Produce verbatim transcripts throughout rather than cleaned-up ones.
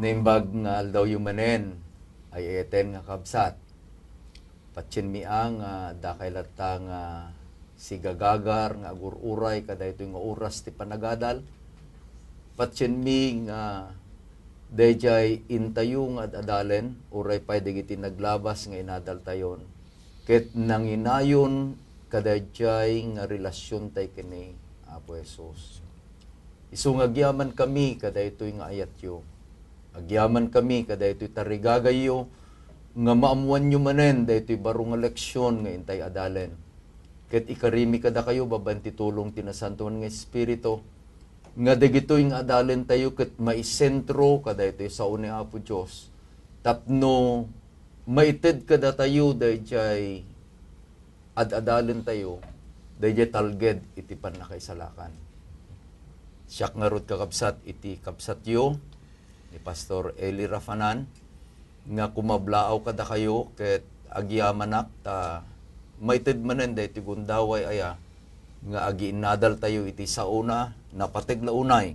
Naimbag nga aldawyo manen, ay-ayaten nga kabsat. Patienmi a nga dakay latta nga sigagagar nga agur-uray kadaytoy nga oras ti panagadal. Patienmi nga daydiay intayo nga ad-adalen, uray pay dagiti naglabas nga inadaltayon, ket nanginayon kadaydiay nga relasiontayo ken ni Apo Jesus. Isu nga agyamankami kadaytoy nga ayatyo. Agyamankami kadaytoy tarigagayyo nga maammoanyo manen daytoy baro nga leksion nga intay adalen. Ket ikarimi kadakayo babaen ti tulong ti Nasantoan nga Espiritu, nga dagitoy nga adalentayo ket maisentro kadaytoy sao ni Apo Dios, tapno maited kadatayo daydiay ad-adalentayo daydiay talged iti pannakaisalakan. Siak ngarud, kakabsat, iti kabsatyo ni Pastor Eli Rafanan nga kumablaaw kadakayo ket agyamanak ta maited manen daytoy gundaway aya nga agiinnadaltayo iti saona, napateg la unay.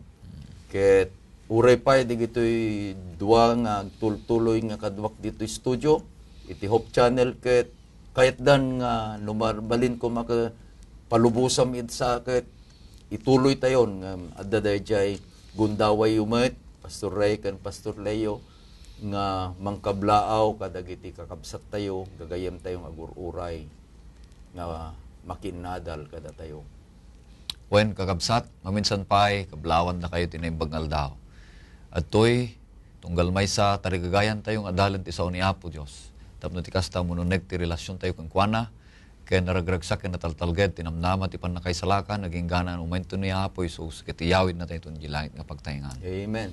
Ket uray pay dagitoy dua nga agtultuloy nga kaduak ditoy studio iti Hope Channel, ket kayatdan nga no mabalin koma ket palubosam iti sa ket ituloytayon nga adda daydiay gundawayyo met, Pastor Ray ken Pastor Leo, nga mangkablaaw kadagiti kakabsattayo, gagayyemtayo nga agur-uray nga makiinnadal kadatayo. Wen, kakabsat, maminsan pay, kablaawan dakayo ti naimbag nga aldaw. Adtoy, tunggal maysa, tarigagayantayo nga adalen ti sao ni Apo Dios. Tapno ti kasta, mununeg ti relasiontayo kenkuana, ken naragragsak ken nataltalged ti namnama ti pannakaisalakan, agingganan umayto ni Apo Jesus, ket iyawidnatayto iti langit nga pagtaengan. Amen.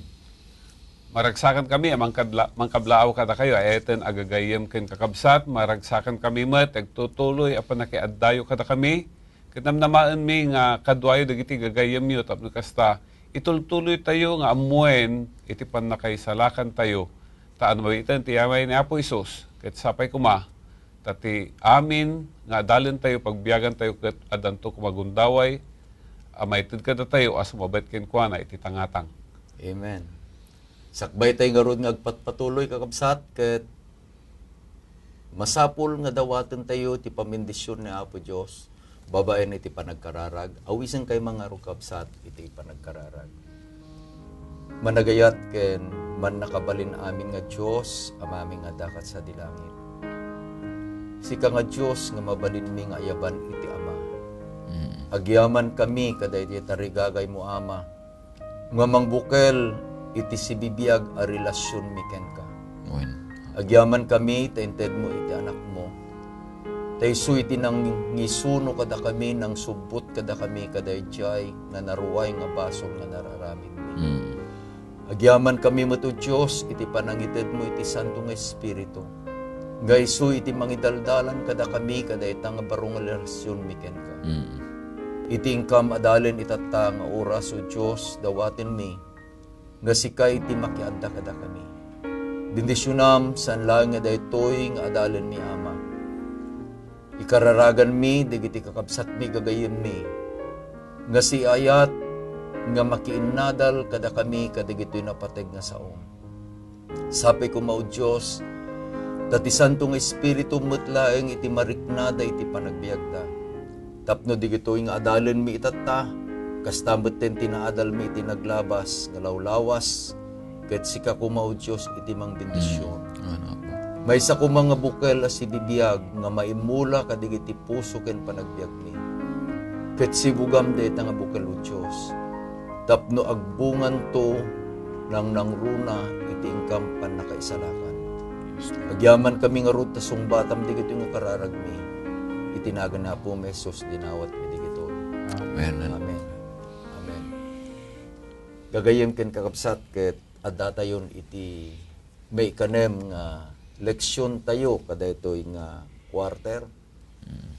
Maragsakan kami a mangkadla-, mangkablaaw kadakayo, ay-ayaten a gagayyem ken kakabsat. Maragsakan kami met, agtutuloy a pannakiaddayo kadakami. Ket namnamaenmi nga kaduayo dagiti gagayyemyo tapno kasta, itultuloytayo nga ammoen iti pannakaisalakantayo. Ta ammom iti amay ni Apo Jesus, ket sapay koma, ta ti amin nga adalentayo, pagbiagantayo, ket addanto koma gundaway a maited kadatayo a sumabet kenkuana iti tangatang. Amen. Sakbaytay ngarud nga agpatpatuloy, kakabsat, ket masapul nga dawatentayo ti pamendisyon ni Apo Dios babaen iti panagkararag. Awisen kay mangaro, kabsat, iti panagkararag. Managayat ken mannakabalin amin nga Dios, Amami nga adda kad sadi langit. Sika nga Dios nga mabalinmi nga ayaban iti Ama. Mm. Agyamankami kadaydi tarigagaymo, Ama, nga mangbukel iti sibibiag a relasionmi kenka. Wen. Agyamankami ta intedmo iti Anakmo. Ta isu iti nangisuno kadakami, nangsubbot kadakami kadaydiay nga naruay nga basol nga nararamidmi. Mm. Agyamankami met, O Dios, iti panangitedmo iti Santo nga Espiritu. Nga isu iti mangidaldalan kadakami kadayta nga baro nga relasionmi kenka. Mm. Iti inkam adalen itatta nga oras, O Dios, dawatenmi nga sika iti makiadda kadakami. Bendisionam saan laeng nga daytoy nga adalenmi, Ama. Ikararaganmi dagiti kakabsatmi, gagayyemmi, nga siayat nga makiinnadal kadakami kadagitoy napateg nga saom. Sapay koma, O Dios, ta ti Santo nga Espiritu met laeng iti mariknada iti panagbiagda. Tapno digitoy nga adalenmi itatta, kasta metten ti naadalmi iti naglabas nga lawlawas, ket sika koma, O Dios, iti mangbendision. Mm. Ano, Apo? Maysa koma nga bukel a sibibiag nga maimmula kadagiti puso ken panagbiagmi. Ket sibugam dayta nga bukel, O Dios, tapno agbunganto nangnangruna iti inkam pannakaisalakan. Agyamankami ngarud ta sungbatam dagitoy nga kararagmi. Iti nagan ni Apomi Jesus, dinawatmi dagitoy. Amen. Amen. Amen. Gagayyem ken kakabsat, ket addatayon iti maikanem nga leksiontayo kadaytoy nga quarter. Mm.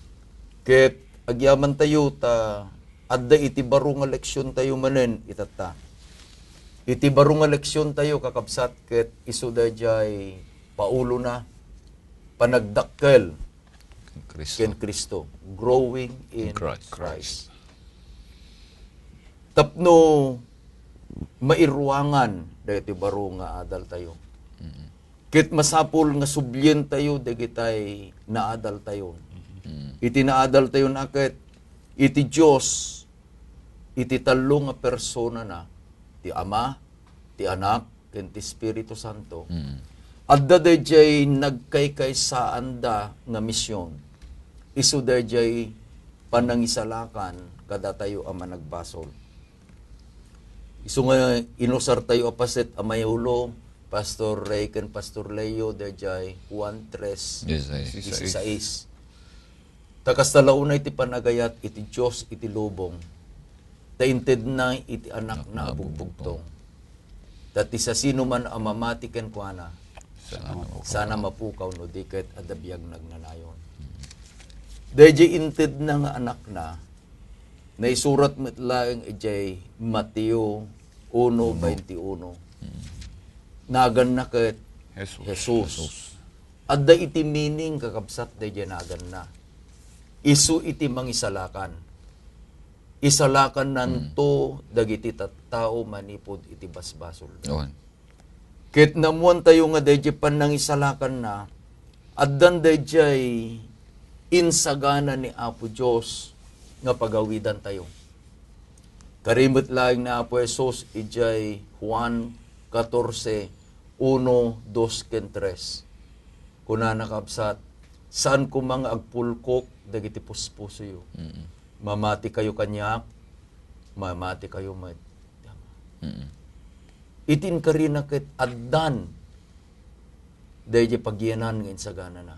Ket agyamantayo ta adda iti baro nga leksiontayo manen itatta. Iti baro nga leksiontayo, kakabsat, ket isu daydiay paulona, panagdakkel Ken Cristo. Ken Cristo. Growing in In Christ. Christ. Tapno mairuangan dagiti baro nga adaltayo. Ket masapul nga sublientayo dagitay naadaltayo. Iti naadaltayo na ket iti Dios, iti tallo nga personana, ti Ama, ti Anak, ken ti Espiritu Santo, adda daydiay nagkaykaysaanda nga mision. Isu daydiay panangisalakan kadatayo a managbasol. Isu nga inusartayo a paset a mayulo, Pastor Ray ken Pastor Leo, daydiay Juan tres, Yes, ay. Dieciséis. Ta kasta la unay ti panagayat iti Dios iti lubong, ta intedna iti Anakna a Anakna a bugbugtong. Ta ti sasinoman a mamati kenkuana, Sana mapukaw. Sana mapukaw no di ket adda biag nagnanayon. Daydiay intedna nga Anakna, naisurat met laeng idiay Mateo uno veintiuno. Naganna ket Jesus. Jesus. Jesus. Adda iti meaning, kakabsat, daydiay naganna. Isu iti mangisalakan. Isalakannanto dagiti tattao manipud iti basbasolda. Awan. Ket naammoantayo nga daydiay panangisalakanna, addan daydiay insagana ni Apo Dios nga pagawidantayo. Kari met laeng ni Apo Jesus idiay Juan catorce, uno, dos, ken tres. Kunana, kabsat, "Saan koma nga agpulkok dagiti puspusoyo. Mm. Mamatikayo kaniak, mamatikayo met." Mm. Iti inkarina ket addan daydiay pagyanan nga insaganana.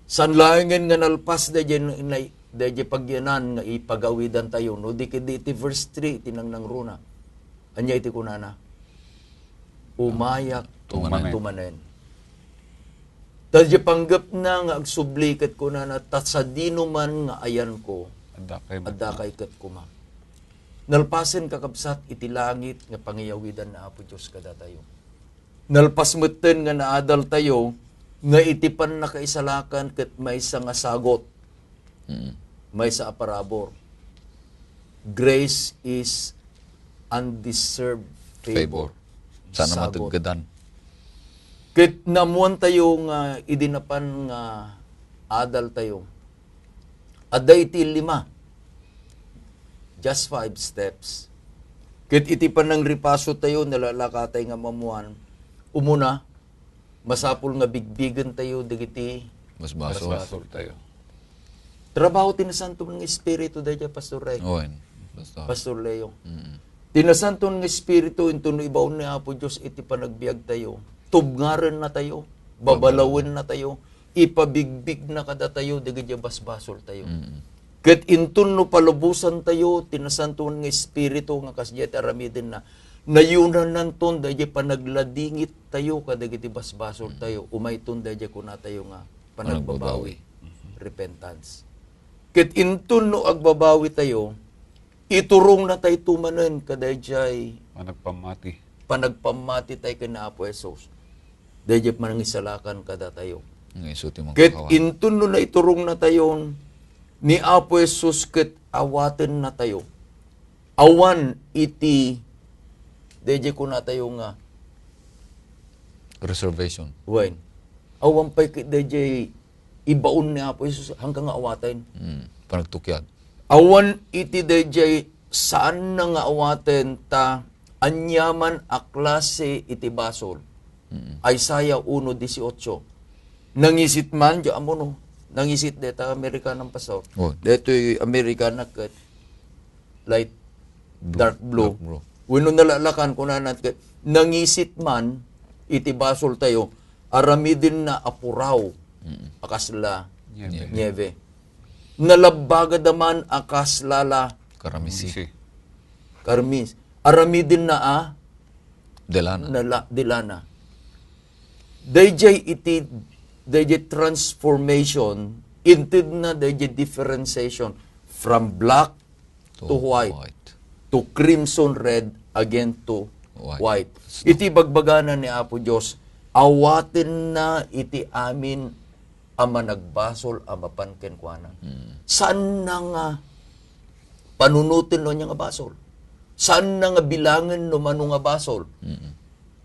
Saan laengen nga nalpas daydiay na-, na-, daydiay pagyanan nga ipagawidantayo, no di ket iti verse three iti nangnangruna. Ania iti kunana? "Umayak tumanen." Tumanen. Ta daydiay panggepna nga agsubli ket kunana, "Ta sadino man nga ayanko, adda kay met adda kay ket koma." Nalpasen, kakabsat, iti langit nga pangiyawidan ni Apo Dios kadatayo. Nalpas metten nga naadaltayo nga iti pannakaisalakan ket maysa nga sagot, Mm. maysa a parabur. Grace is undeserved favor. Favor. Sana Sagot. Mateggedan. Ket naammoantayo nga idi napan nga adaltayo, adda iti lima. Just five steps. Ket iti panangripasotayo, nalalakatay nga maammoan, umuna, masapul nga bigbigentayo dagiti Basbasol. Basbasoltayo. Trabaho ti Nasanto nga Espiritu daydiay, Pastor Ray. Owen, Pastor. Pastor Leo. Mm. Ti Nasanto nga Espiritu, intono ibaon ni Apo Dios iti panagbiagtayo, tubngarennatayo, babalawennatayo, ipabigbigna kadatayo dagiti basbasoltayo. Mm. Ket inton no palubosantayo ti Nasanto nga Espiritu nga kasdiay ti aramidenna, nayunannanton daydiay panagladingittayo kadagiti basbasoltayo, umayton daydiay kunatayo nga panagbabawi, Panagbabawi. Repentance. Ket inton no agbabawitayo, iturongnatayto manen kadaydiay Panagpammati. Panagpammatitay ken ni Apo Jesus. Daydiay panangisalakan kadatayo. Nga isu ti Ket mangkakawan. Inton no naiturongnatayon ni Apo Jesus ket awatennatayo. Awan iti, daydiay kunatayo nga, Reservation. Wen. Awan pay ket daydiay ibaon ni Apo Jesus, hangka nga awaten. Mm, panagtukyad. Awan iti daydiay saanna nga awaten ta aniaman a klase iti basol. Mm. Isaiah uno dieciocho. Nangisit man, di ammo no, nangisit deta Amerikanan, Pastor. Oh. Detoy Amerikana ket light Blue. Dark blue. Dark blue. Wenno nalalakan, kunana ket nangisit man iti basoltayo, aramidenna a puraw, mm, a kasla niebe. Niebe. Nalabbagada man a kasla la Karamisi. Karamisi. Karmis. Aramidenna a Delana. Nala-, delana. Daydiay iti, daydiay transformation, intedna daydiay differentiation from black to, to white, white, to crimson red, again to white, white. Snow. Iti bagbagana ni Apo Dios, awatenna iti amin a managbasol a mapan kenkuana. Mm. Saanna nga panunoten no ania nga basol. Saanna nga bilangen no mano nga basol. Mm.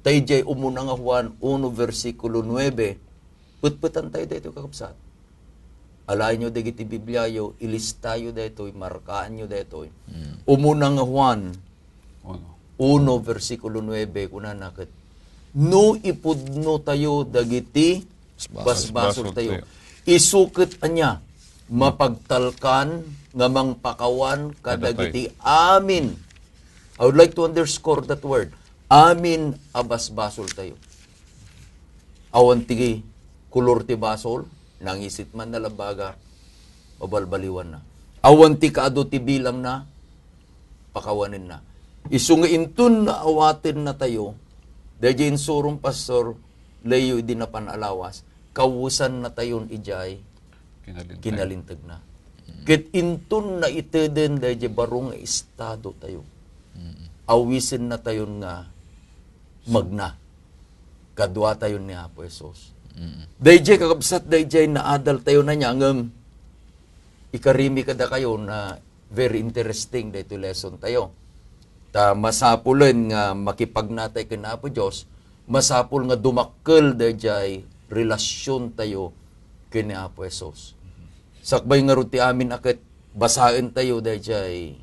Ta idiay umuna nga Juan uno, versikulo nuebe, petpetantayo daytoy, kakabsat. Alaenyo dagiti Bibliayo, ilistayo daytoy, markaanyo daytoy. Mm. Umuna nga Juan Uno. uno, versikulo nuebe, kunana ket, "No ipudnotayo dagiti Basbasol. basbasoltayo, Basbasoltayo. isu ket ania, mapagtalkan nga mangpakawan Kadatayo. kadagiti amin." I would like to underscore that word. Amin a basbasoltayo. Awan ti kolor ti basol, nangisit man na labaga, mabalbaliwanna. Awan ti kaadu ti bilangna, pakawanenna. Isu nga inton naawatennatayo, daydiay insurom, Pastor Leo, idi napan a lawas, kawesannatayon idiay Kinalinteg. kinalintegna. Ket inton naiteden daydiay baro nga estadotayo, Mm. awisennatayon nga magna. Kaduatayon ni Apo Jesus. Mm. Daydiay, kakabsat, daydiay naadaltayo na niya, ngem ikarimi kadakayo na very interesting daytoy lesson tayo. Ta masapulen nga makipagnatay ken Apo Dios, masapul nga dumakkel daydiay relasion tayo ken ni Apo Jesus. Sakbay ngarud ti amin a ket basaen tayo daydiay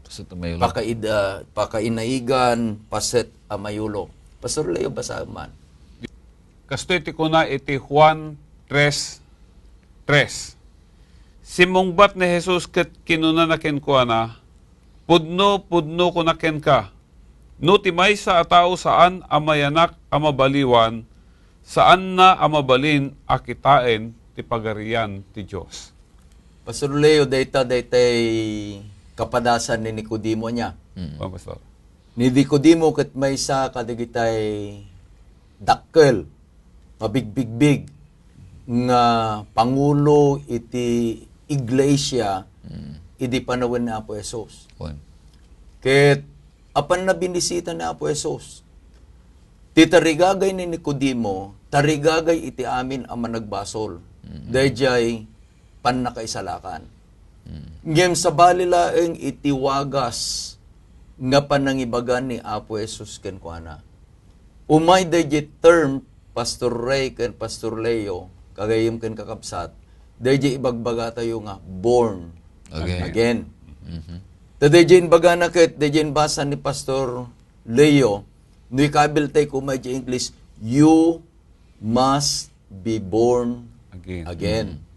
Paset a mayulo. pakaida-, pakainaigan, paset a mayulo. Pastor Leo, basaen man. Kastoy ti kuna iti Juan tres tres. Simmungbat ni Jesus ket kinunana kenkuana, "Pudno, pudno kuna kenka, no ti maysa a tao saan a mayanak a mabaliwan, saanna a mabalin a kitaen ti Pagarian ti Dios." Pastor Leo, dayta, daytay kapadasan ni Nicodemo niya. Mm. Oh, Pastor. Ni Nicodemo ket maysa kadagitay dakkel, mabigbigbig nga pangulo iti iglesia Mm. idi panawen ni Apo Jesus. Wen. Ket apanna binisita ni Apo Jesus. Ti tarigagay ni Nicodemo, tarigagay iti amin a managbasol. Mm. Daydiay pannakaisalakan. Mm. Ngem sabali laeng iti wagas nga panangibaga ni Apo Jesus kenkuana. Umay daydiay term, Pastor Ray ken Pastor Leo, kagayem ken kakabsat, daydiay ibagbagatayo nga born Again. again. Mhm. Ta daydiay imbagana ket, daydiay imbasa ni Pastor Leo, no ikabiltay koma iti English, "You must be born Again. again." Mm.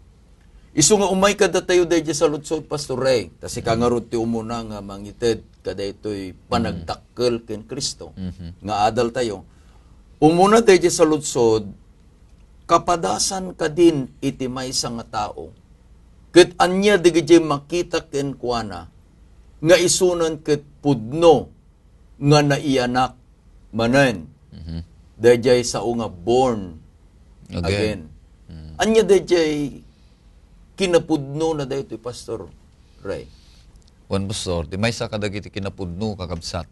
Isu nga umay kadatayo daydiay saludsod, Pastor Ray, ta sika Mm. ngarud ti umuna nga mangited kadaytoy Mm. panagdakkel ken Cristo Mhm. nga adaltayo. Umuna daydiay saludsod, kapadasan kadin iti maysa nga tao, ket ania dagiti makita kenkuana nga isunan ket pudno nga naiyanak manen. Mhm. Daydiay sao nga born Again. again. Mm. Ania daydiay kinapudno na daytoy, Pastor Ray? Wen, Pastor, ti maysa kadagiti kinapudno, kakabsat,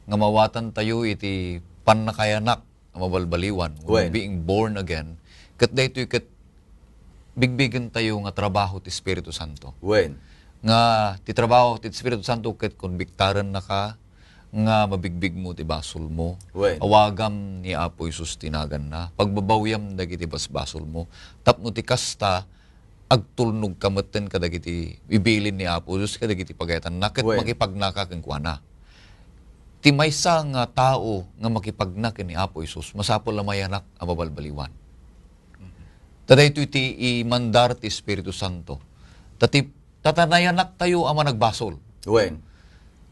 nga mawatantayo iti pannakayanak a mabalbaliwan, wenno Wen. being born again, ket daytoy ket bigbigentayo nga trabaho ti Espiritu Santo. Wen. Nga ti trabaho ti Espiritu Santo ket konbiktarennaka nga mabigbigmo ti basolmo. Wen. Awagam ni Apo Jesus ti naganna. Pagbabawyam dagiti basbasolmo. Tapno ti kasta, agtulnogka metten kadagiti ibilin ni Apo Jesus kadagiti pagayatanna ket Wen. makipagnaka kenkuana. Ti maysa nga tao nga makipagna ken ni Apo Jesus, masapul a mayanak a mabalbaliwan. Ta daytoy ti imandar ti Espiritu Santo. Ta ti, ta, ta nayanaktayo a managbasol. Wen.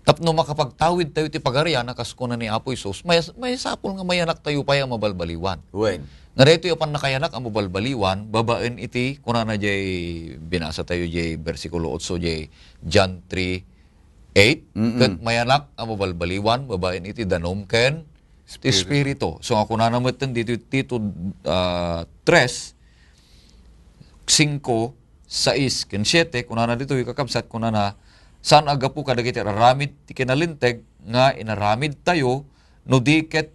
Tapno makapagtawidtayo ti Pagarian a kas kuna ni Apo Jesus, may, masapul nga mayanaktayo pay a mabalbaliwan. Wen. Nga daytoy a pannakayanak a mabalbaliwan, babaen iti, kunana jay, binasatayo jay bersikulo otso jay John three eight, Mm-mm. ket mayanak a mabalbaliwan, babaen iti danum ken Espiritu. Espiritu. So, nga kunana metten ditoy Tito, ah, tres, singko, sais ken siete, kunana ditoy, kakabsat, kunana, saan a gapu kadagiti aramid ti kinalinteg nga inaramidtayo, no di ket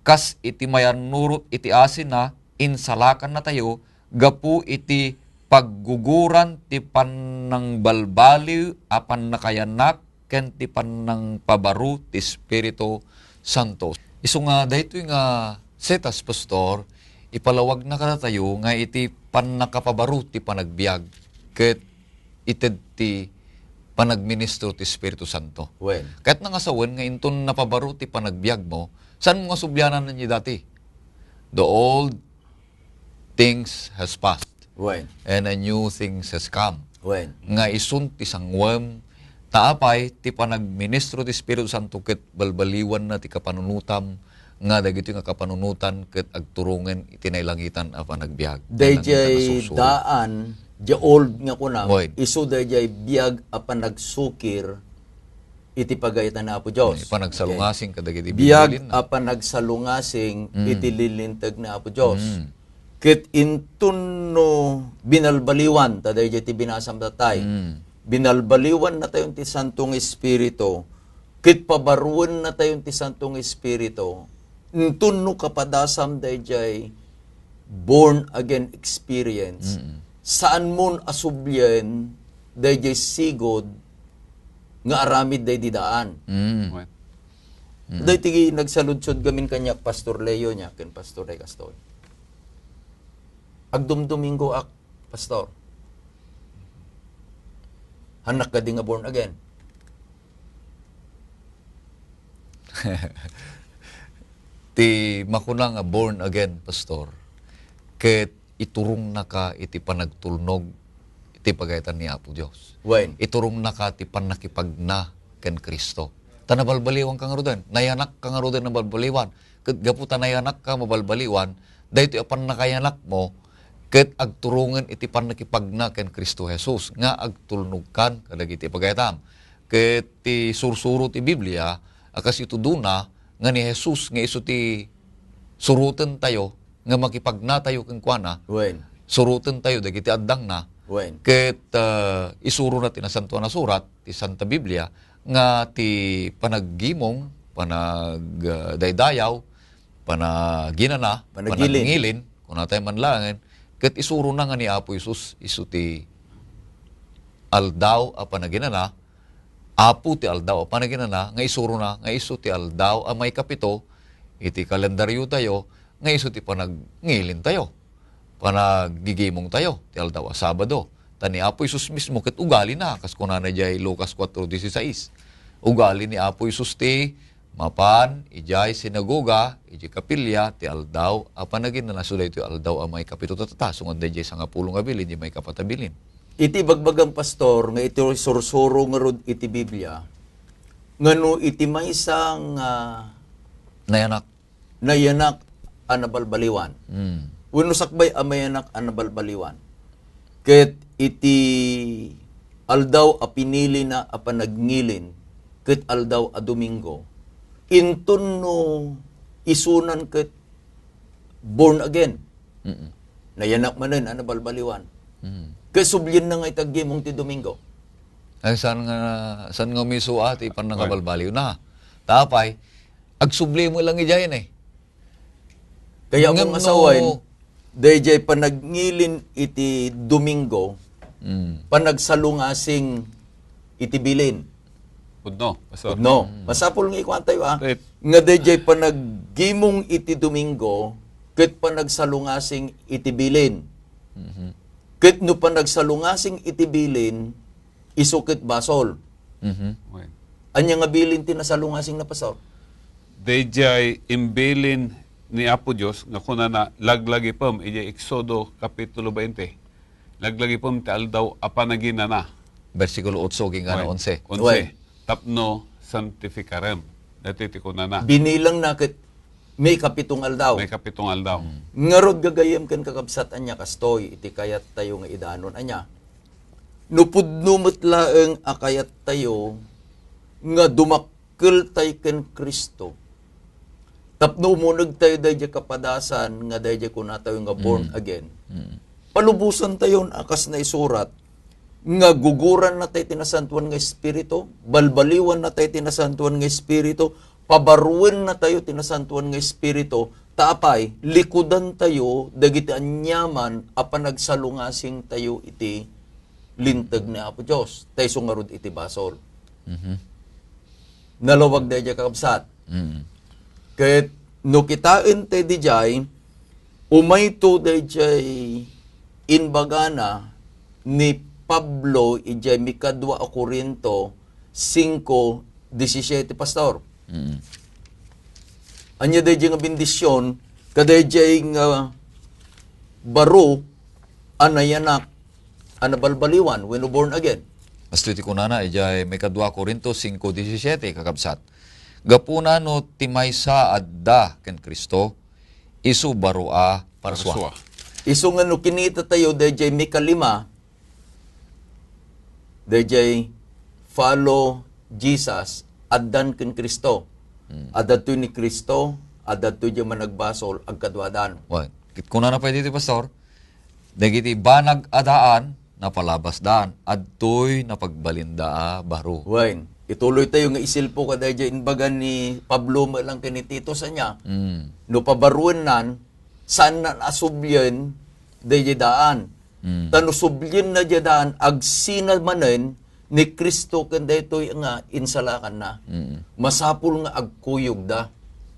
kas iti mayannurot iti asina, insalakannatayo gapu iti pagguguran ti pannangbalbaliw a pannakayanak ken ti pannangpabaro ti Espiritu Santo. Isu nga daytoy nga setas, Pastor, ipalawagna kadatayo nga iti pannakapabaro ti panagbiag ket ited ti panagministro ti Espiritu Santo. Wen. Ket nga sawen nga inton napabaro ti panagbiagmo, saan mo nga sublianan ni dati? The old things has passed. Wen. And a new things has come. Wen. Nga isun ti sangwem, ta apay ti panagministro ti Espiritu Santo ket balbaliwanna ti kapanunotam, nga dagitoy nga kapanunotan ket agturongen iti nailangitan a panagbiag. Dayjay daan, the old nga kunam, Wen. Isu dayjay biag a panagsukir iti pagayatan ni Apo Dios. Iti panagsalungasing kadagiti Biag bilbilinna. A panagsalungasing Mm. iti lilinteg ni Apo Dios. Mm. Ket inton no binalbaliwan, ta dayjay ti binasam datay. Mm. Binalbaliwan natayon ti Santo nga Espiritu, ket pabaruen natayon ti Santo nga Espiritu. Inton no kapadasam dayjay born again experience, Mm. saan mon asublien dayjay sigud nga aramid daydi daan. Mm. Wen. Mm. Daytoy nagsaludsod gamin kaniak, Pastor Leo, nia ken Pastor Day Castoy. Agdumdomingoak, Pastor. Hannak kadi nga born again? Ti makuna nga born again, Pastor, ket iturongnaka iti panagtulnog iti pagayatan ni Apo Dios. Wen. Iturongnaka ti pannakipagna ken Cristo. Ta nabalbaliwanka ngaruden, nayanakka ngaruden nabalbaliwan. Ket gapu ta nayanakka mabalbaliwan, daytoy a pannakayanakmo ket agturongen iti pannakipagna ken Cristo Jesus nga agtulnogkan kadagiti pagayatam. Ket ti sursuro ti Biblia a kas itudona nga ni Jesus nga isu ti surotentayo nga makipagnatayo kenkuana, Wen. surotentayo dagiti addangna, Wen. ket, ah, isurona ti Nasantoan a Surat, ti Santa Biblia, nga ti panaggimong, panag, ah, daydayaw, panaginana, Panagngilin. Panagngilin, kunatay man laengen, ket isurona nga ni Apo Jesus isu ti aldaw a panaginana, Apo ti aldaw a panaginana, nga isurona nga isu ti aldaw a maikapito iti kalendaryotayo, nga isu ti panagngilin tayo, panaggigimong tayo, ti aldaw a Sabado. Ta ni Apo Jesus mismo ket ugalina, kas kunana diay Lucas cuatro dieciséis. Ugali ni Apo Jesus ti mapan idiay sinagoga, idiay kapilya, ti aldaw a panaginana, so daytoy aldaw a maikapito ta, ta, sungad daydiay sangapulo nga bilin, di maikapat a bilin. Iti bagbagam, Pastor, nga iti sursuro ngarud iti Biblia, nga no iti maysa nga Nayanak. nayanak a nabalbaliwan, Mm. wenno sakbay a mayanak a nabalbaliwan, ket iti aldaw a pinilina a panagngilin, ket aldaw a Domingo, inton no isunan ket born again. Mm-mm. Nayanak manen a nabalbaliwan. Mm. Ket sublienna nga iti aggimong ti Domingo. Ay, saan nga, saan nga umiso, ah, ti pannakabalbaliw na? Ta apay, agsubli mo lang idiay, eh. Kaya Ngem kung no asawen, dayjay panagngilin iti Domingo, Mm. panagsalungasing iti bilin. Pudno, Pastor. Pudno. Mm. Masapul nga ikuan tayo, ah. Right. Nga dayjay panaggimong iti Domingo, ket panagsalungasing iti bilin. Mhm. Ket no panagsalungasing iti bilin, isu ket basol. Mhm. Wen. Ania nga bilin ti nasalungasing na, Pastor? Dayjay imbilin ni Apo Dios nga kunana, laglagipem, idiay Exodo Kapitulo veinte. Laglagipem ti aldaw a panaginana. Bersikulo otso, ken Wen. onse. Onse. Wen. Tapno santificarem. Dati ti kunana. Binilang na ket may kapitong aldaw. May kapitong aldaw. Mm. Ngarud gagayyem ken kakabsat, ania kastoy iti kayat tayo nga idanon, ania? No pudno met laeng a kayat tayo nga dumakkel tay ken Cristo, tapno umuneg tayo dayjay kapadasan nga dayjay kuna tayo nga born Mm. again, Mm. palubosan tayon a kas naisurat, nga guguran na tayo ti Nasantuan nga Espiritu, balbaliwan na tayo ti Nasantuan nga Espiritu, pabaruen na tayo ti Nasantuan nga Espiritu, ta apay, likudan tayo dagiti aniaman a panagsalungasing tayo iti linteg ni Apo Dios, ta isu ngarud iti basol. Mhm. Nalawag daydiay, kakabsat. Mm. Ket no kitaen tayo diay, umayto daydiay imbagana ni Pablo idiay mikadua a Corinto singko disisiete, Pastor. Mm. Ania daydiay nga bendision, kadaydiay nga baro a nayanak a nabalbaliwan wenno born again. Kastoy ti kunana idiay mikadua Corinto singko disisiete, kakabsat. Gapuna no ti maysa adda ken Cristo, isu baro a parsua. Parsua. Isu nga no kinita tayo daydiay mikalima, daydiay follow Jesus, addan ken Cristo. Hmm. Adda toy ni Cristo, adda toy diay managbasol, agkaduadan. Wen, ket kunana pay ditoy, Pastor, dagiti banag a daan, napalabasdan, adtoy napagbalinda a baro. Wen, ituloy tayo nga isilpo kadaydiay imbaga ni Pablo met lang ken ni Tito, ania? Mm. No pabaruennan, saanna a sublien daydiay daan. Mm. Ta no sublienna diay daan, agsina manen ni Cristo ken daytoy nga insalakanna. Mm. Masapul nga agkuyogda.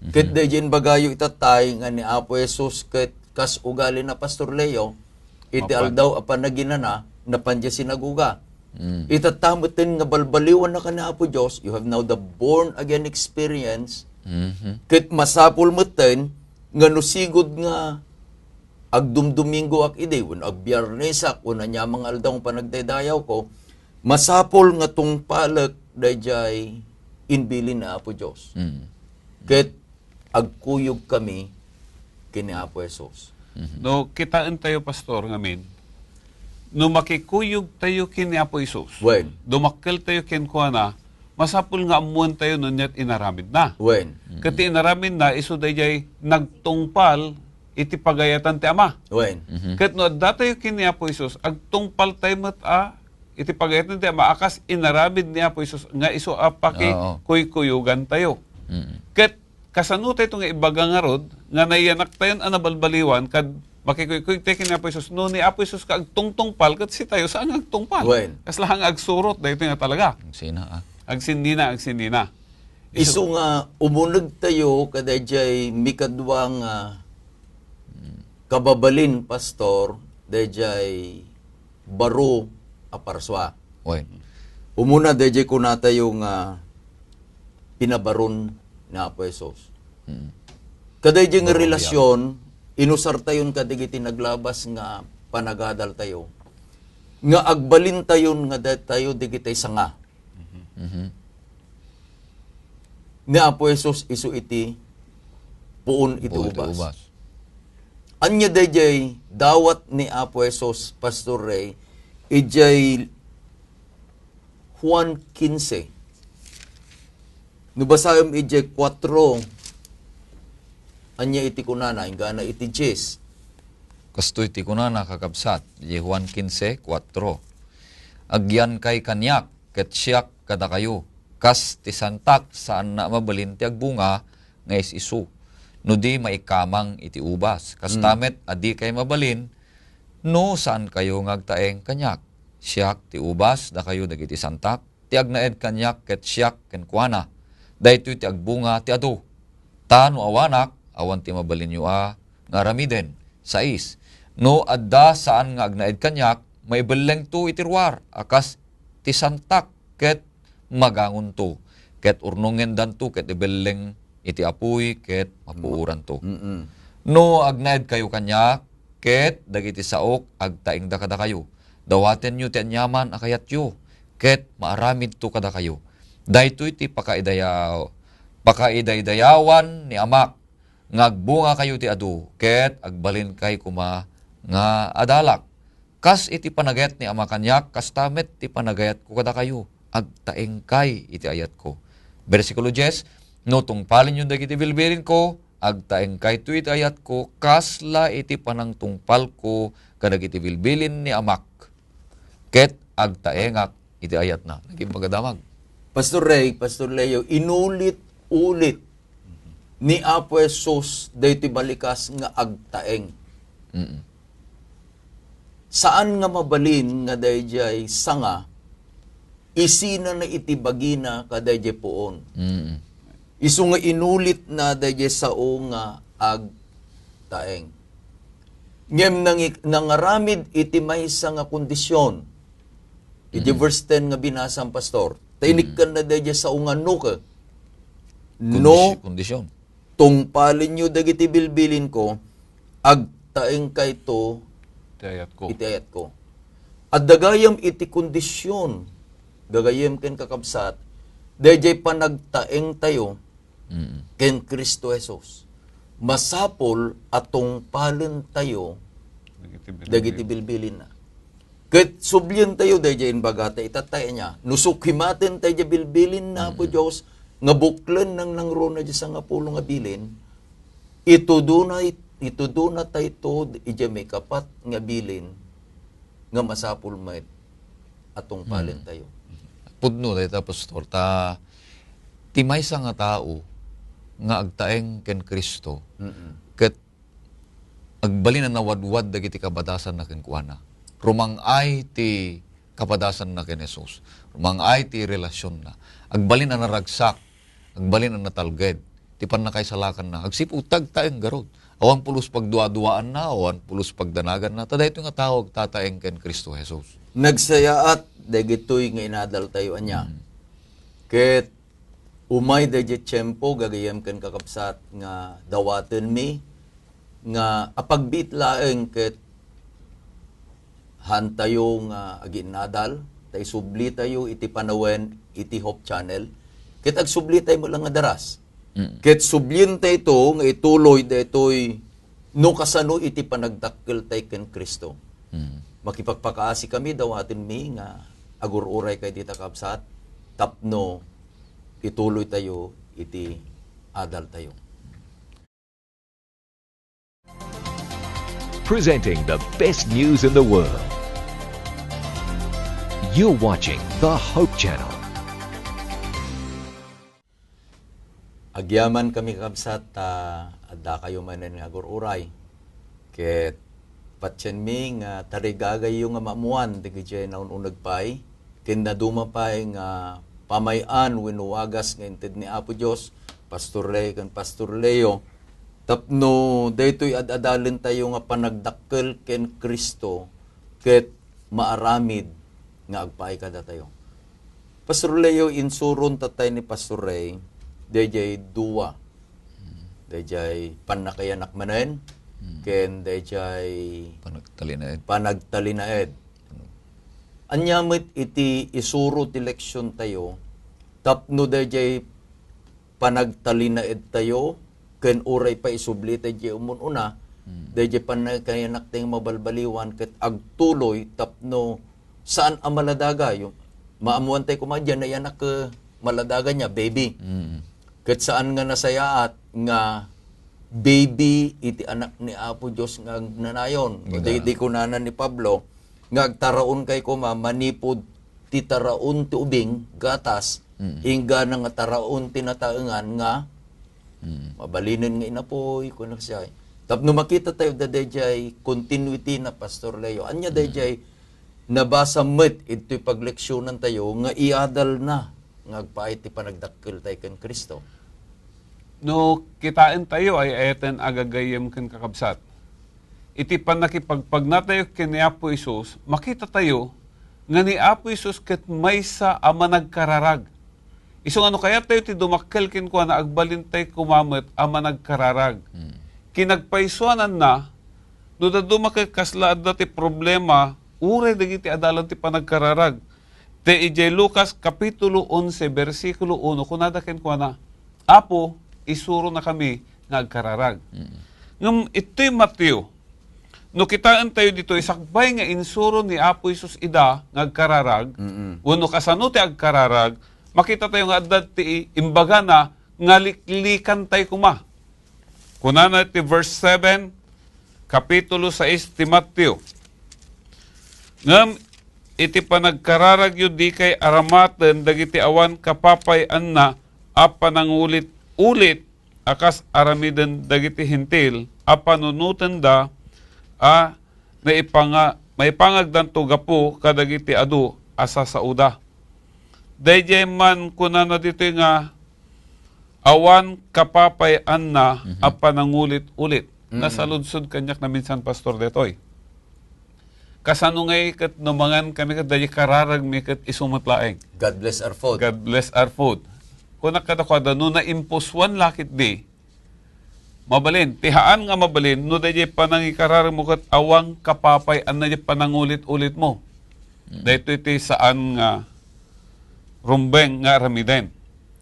Mhm. Ket daydiay imbagayo itattay nga ni Apo Jesus ket kas ugalina, Pastor Leo, iti Mapan. aldaw a panaginana, napan diay sinagoga. Mm. Itatta metten nga balbaliwanna ken ni Apo Dios, you have now the born again experience. Mhm. Ket masapul metten nga no sigud nga agdumdomingoak idi, wenno agbiarnesak, wenno ania nga aldaw nga panagdaydayawko, masapul nga tungpalek daydiay imbilin ni Apo Dios. Mm. Ket agkuyogkami ken ni Apo Jesus. Mhm. No kitaentayo, Pastor, ngamin, no makikuyogtayo ken ni Apo Jesus, Wen. dumakkeltayo kenkuana, masapul nga ammoentayo no ania ti inaramidna. Wen. Ket ti inaramidna, isu daydiay nagtungpal iti pagayatan ti Ama. Wen. Mhm. Ket no addatayo ken ni Apo Jesus, agtungpaltayo met a iti pagayatan ti Ama a kas inaramid ni Apo Jesus nga isu a Oo. pakikuykuyogantayo. Mm. Ket kasano tayo nga ibaga ngarud nga nayanaktayon a nabalbaliwan kad makikuykuyog tayo ken ni Apo Jesus? No ni Apo Jesus ka agtungtungpal, ket sitayo saan nga agtungpal. Wen. Kasla nga agsurot daytoy nga talaga. Agsina, ah. Agsinnina, agsinnina. Isu nga umuneg tayo kadaydiay mikadua nga kababalin, Pastor, daydiay baro a parsua. Wen. Umuna, daydiay kunatayo nga pinabaron ni Apo Jesus. Mm. Kadaydiay nga Baro a relasyon, inusartayon kadagiti naglabas nga panagadaltayo, nga agbalintayon nga datayo dagiti sanga. Mhm. Ni Apo Jesus isu iti puon iti Puon iti ubas. ubas. Ania daydiay dawat ni Apo Jesus, Pastor Ray, idiay Juan quince? No basaem idiay kuatro, ania iti kunana, inggana iti dies. Kastoy ti kunana, kakabsat, idiay Juan quince, kuatro, "Agyankay kaniak, ket siak kadakayo, kas ti santak, saanna a mabalin ti agbunga nga is-isu, no di maikamang iti ubas. Kasta Mm. met a dikay mabalin, no saankayo nga agtaeng kaniak. Siak ti ubas, dakayo dagiti santak. Ti agnaed kaniak ket siak kenkuana. Daytoy ti agbunga ti adu. Ta no awanak, awan ti mabalinyo a nga aramiden." Sais. No adda saan nga agnaed kaniak, maibellengto iti ruar a kas ti santak ket magangonto, ket urnongendanto ket ibelleng iti apuy ket mapuoranto. Mm-mm. No agnaedkayo kaniak, ket dagiti saok agtaengda kadakayo. Dawatenyo ti aniaman a kayatyo, ket maaramidto kadakayo. Daytoy ti pakaidayaw-, pakaidaydayawan ni Amak, nga agbungakayo ti adu, ket agbalinkay koma nga adalak. Kas iti panagayat ni Ama kaniak, kasta met ti panagayatko kadakayo, agtaengkay iti ayatko. Bersikulo dies, "No tungpalenyo dagiti bilbilinko, agtaengkayto iti ayatko, kasla iti panangtungpalko kadagiti bilbilin ni Amak, ket agtaengak iti ayatna." Naging magadamag. Pastor Ray, Pastor Leo, inulit-ulit ni Apo Jesus daytoy balikas nga agtaeng. Mm. Saan nga mabalin nga daydiay sanga isinana iti bagina kadaydiay puon. Mm. Isu nga inulitna daydiay sao nga agtaeng. Ngem nangi-, nangaramid iti maysa nga kondisyon. Iti Mm. verse ten nga binasam, Pastor. Ta Mm. inikkanna daydiay sao nga nuke. No Kondisy-, kondisyon. tungpalenyo dagiti bilbilinko, agtaengkayto Ti ayatko. iti ayatko. Adda gayam iti kondisyon, gagayyem ken kakabsat, daydiay panagtaengtayo Mm. ken Cristo Jesus. Masapul a tungpalentayo Dagiti bilbil. dagiti bilbilinna. Ket sublientayo daydiay imbagata, itatta ania, no sukimatentayo diay bilbilin na Apo Mm. Dios, nga buklen nang nangruna diay sangapulo nga bilin, ituduna, itudunatayto idiay maikapat nga bilin nga masapul met a tungpalentayo. Mm. Pudno dayta, Pastor, ta ti maysa nga tao nga agtaeng ken Cristo, Mm-mm. ket agbalin a nawadwad dagiti kabadasanna kenkuana. Rumang-ay ti kabadasanna ken Jesus. Rumang-ay ti relasionna. Agbalin a naragsak, agbalin a natalged ti pannakaisalakanna. Agsipud ta agtaeng garud. Awan pulos pagduaduaanna, awan pulos pagdanaganna. Ta daytoy nga tao agtataeng ken Cristo Jesus. Nagsayaat dagitoy nga inadaltayo ania. Mm. Ket umay daydiay tiempo, gagayyem ken kakabsat, nga dawatenmi nga apagbiit laeng ket haantayo nga aginnadal, ta isublitayo iti panawen iti Hope Channel, ket agsublitayo met lang nga daras. Mm. Ket sublientayto nga ituloy daytoy no kasano iti panagdakkeltay ken Cristo. Mm. Makipagpakaasikami, dawatenmi nga agur-uraykay dita, kabsat, tapno ituloytayo iti adaltayo. Presenting the best news in the world. You're watching the Hope Channel. Agyamankami, kabsat, ta addakayo manen nga agur-uray. Ket patienmi nga tarigagayyo nga maammoan dagiti naun-uneg pay, ken naduma pay nga pamay-an wenno wagas nga inted ni Apo Dios, Pastor Ray ken Pastor Leo, tapno daytoy ad-adalentayo nga panagdakkel ken Cristo ket maaramid nga agpaay kadatayo. Pastor Leo, insuron tattay ni Pastor Ray, daydiay dua. Daydiay pannakayanak manen, Hmm. ken daydiay Panagtalinaed. panagtalinaed. Ano? Ania met iti isuro ti leksiontayo tapno daydiay panagtalinaedtayo ken uray pay isublitayo diay umun-una, Hmm. daydiay pannakayanak ti mabalbaliwan ket agtuloy tapno saan a maladaga. Yung, maammoantay koma diay nayanak, eh, maladaga nia, baby. Mm. Ket saan nga nasayaat nga baby iti anak ni Apo Dios nga agnanayon. Nga Di, di kunana ni Pablo nga agtaraonkay koma manipud ti taraon ti ubing, gatas, Mm. inggana nga taraon ti nataengan nga Mm. mabalinen nga inapoy, kunak siya. Tapno makitatayo da daydiay continuity na, Pastor Leo. Ania Mm. daydiay nabasa met iti pagleksionantayo nga iadalna nga agpaay ti panagdakkeltayo ken Cristo. No kitaentayo, ay-ayaten a gagayyem ken kakabsat, iti pannakipagpagnatayo ken ni Apo Jesus, makitatayo nga ni Apo Jesus ket maysa a managkararag. Isu nga no kayattayo ti dumakkel kenkuana, agbalintay koma met a managkararag. Mm. Kinagpaysuananna, no dadduma ket kasla adda ti problema, uray dagiti adalan ti panagkararag. Ti idiay Lucas kapitulo onse, bersikulo uno, kunada kenkuana, "Apo, isuronakami nga agkararag." Mm. Ngem itoy Mateo, no kitaentayo ditoy, sakbay nga insuro ni Apo Jesus ida nga agkararag, Mm-mm. wenno kasano ti agkararag, makitatayo nga adda ti imbagana nga liklikantayo koma. Kunana iti verse seven, kapitulo sais ti Mateo, "Ngem iti panagkararagyo, dikay aramaten dagiti awan kapapay-anna a panangulit-ulit a kas aramiden dagiti Hentil a panunotenda a naipanga-, maipangagdanto gapu kadagiti adu a sasaoda." Daydiay man kunana ditoy nga, awan kapapay-anna Mhm. a panangulit-ulit. Mm. Nasaludsod kaniak naminsan, Pastor, detoy. Kasano ngay ket no mangan kami ket daydiay kararagmi ket isu met laeng? God bless our food. God bless our food. Kunak kadakuada, no naimpusuan la ketdi, mabalin. Ti haan nga mabalin, no daydiay panangikararagmo ket awan kapapay-anna diay panangulit-ulitmo. Mm. Daytoy ti saan nga rumbeng nga aramiden.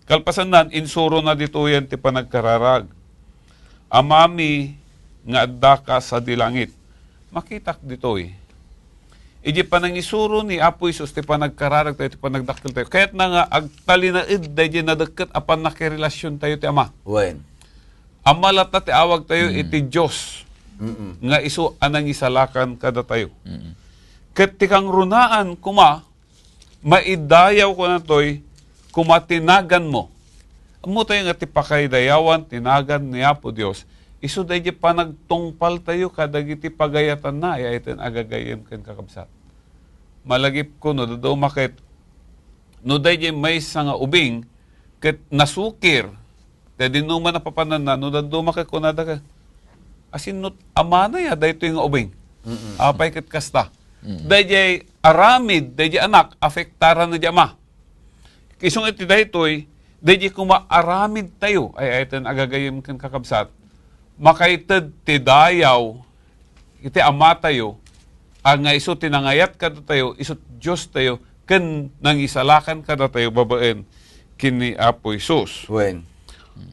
Kalpasanna, insurona ditoyen ti panagkararag. Amami nga addaka sadi langit. Makitak ditoy. Idiay panangisuro ni Apo Jesus ti panagkararag tayo, ti panagdakkel tayo. Kayatna nga agtalinaed daydiay nadekket a pannakirelasion tayo ti Ama. Wen. Ama latta ti awag tayo Mm. iti Dios Mm-mm. nga isu a nangisalakan kadatayo. Mm-mm. Ket ti kangrunaan koma, maidayaw, kunatoy, koma ti naganmo. Ammo tayo nga ti pakaidayawan ti nagan ni Apo Dios, isu daydiay panagtungpal tayo kadagiti pagayatanna, ay, ay, ten agagayem ken kakabsat. Malagipko no dadduma ket, no daydiay maysa nga ubing ket nasukir, ta dinno man napapananna, no dadduma ket kunada ket, "Asin no amana ya daytoy nga ubing?" Mm-mm. Apay ket kasta. Mm-mm. Daydiay aramid, daydiay anak, afektaran na di ama. Isu nga iti daytoy, daydiay koma aramid tayo, ay, ay, ten agagayem ken kakabsat, makaited ti dayaw iti Ama tayo, a nga isu ti nangayat kadatayo, isu Dios tayo, ken nangisalakan kadatayo babaen ken ni Apo Jesus. Wen.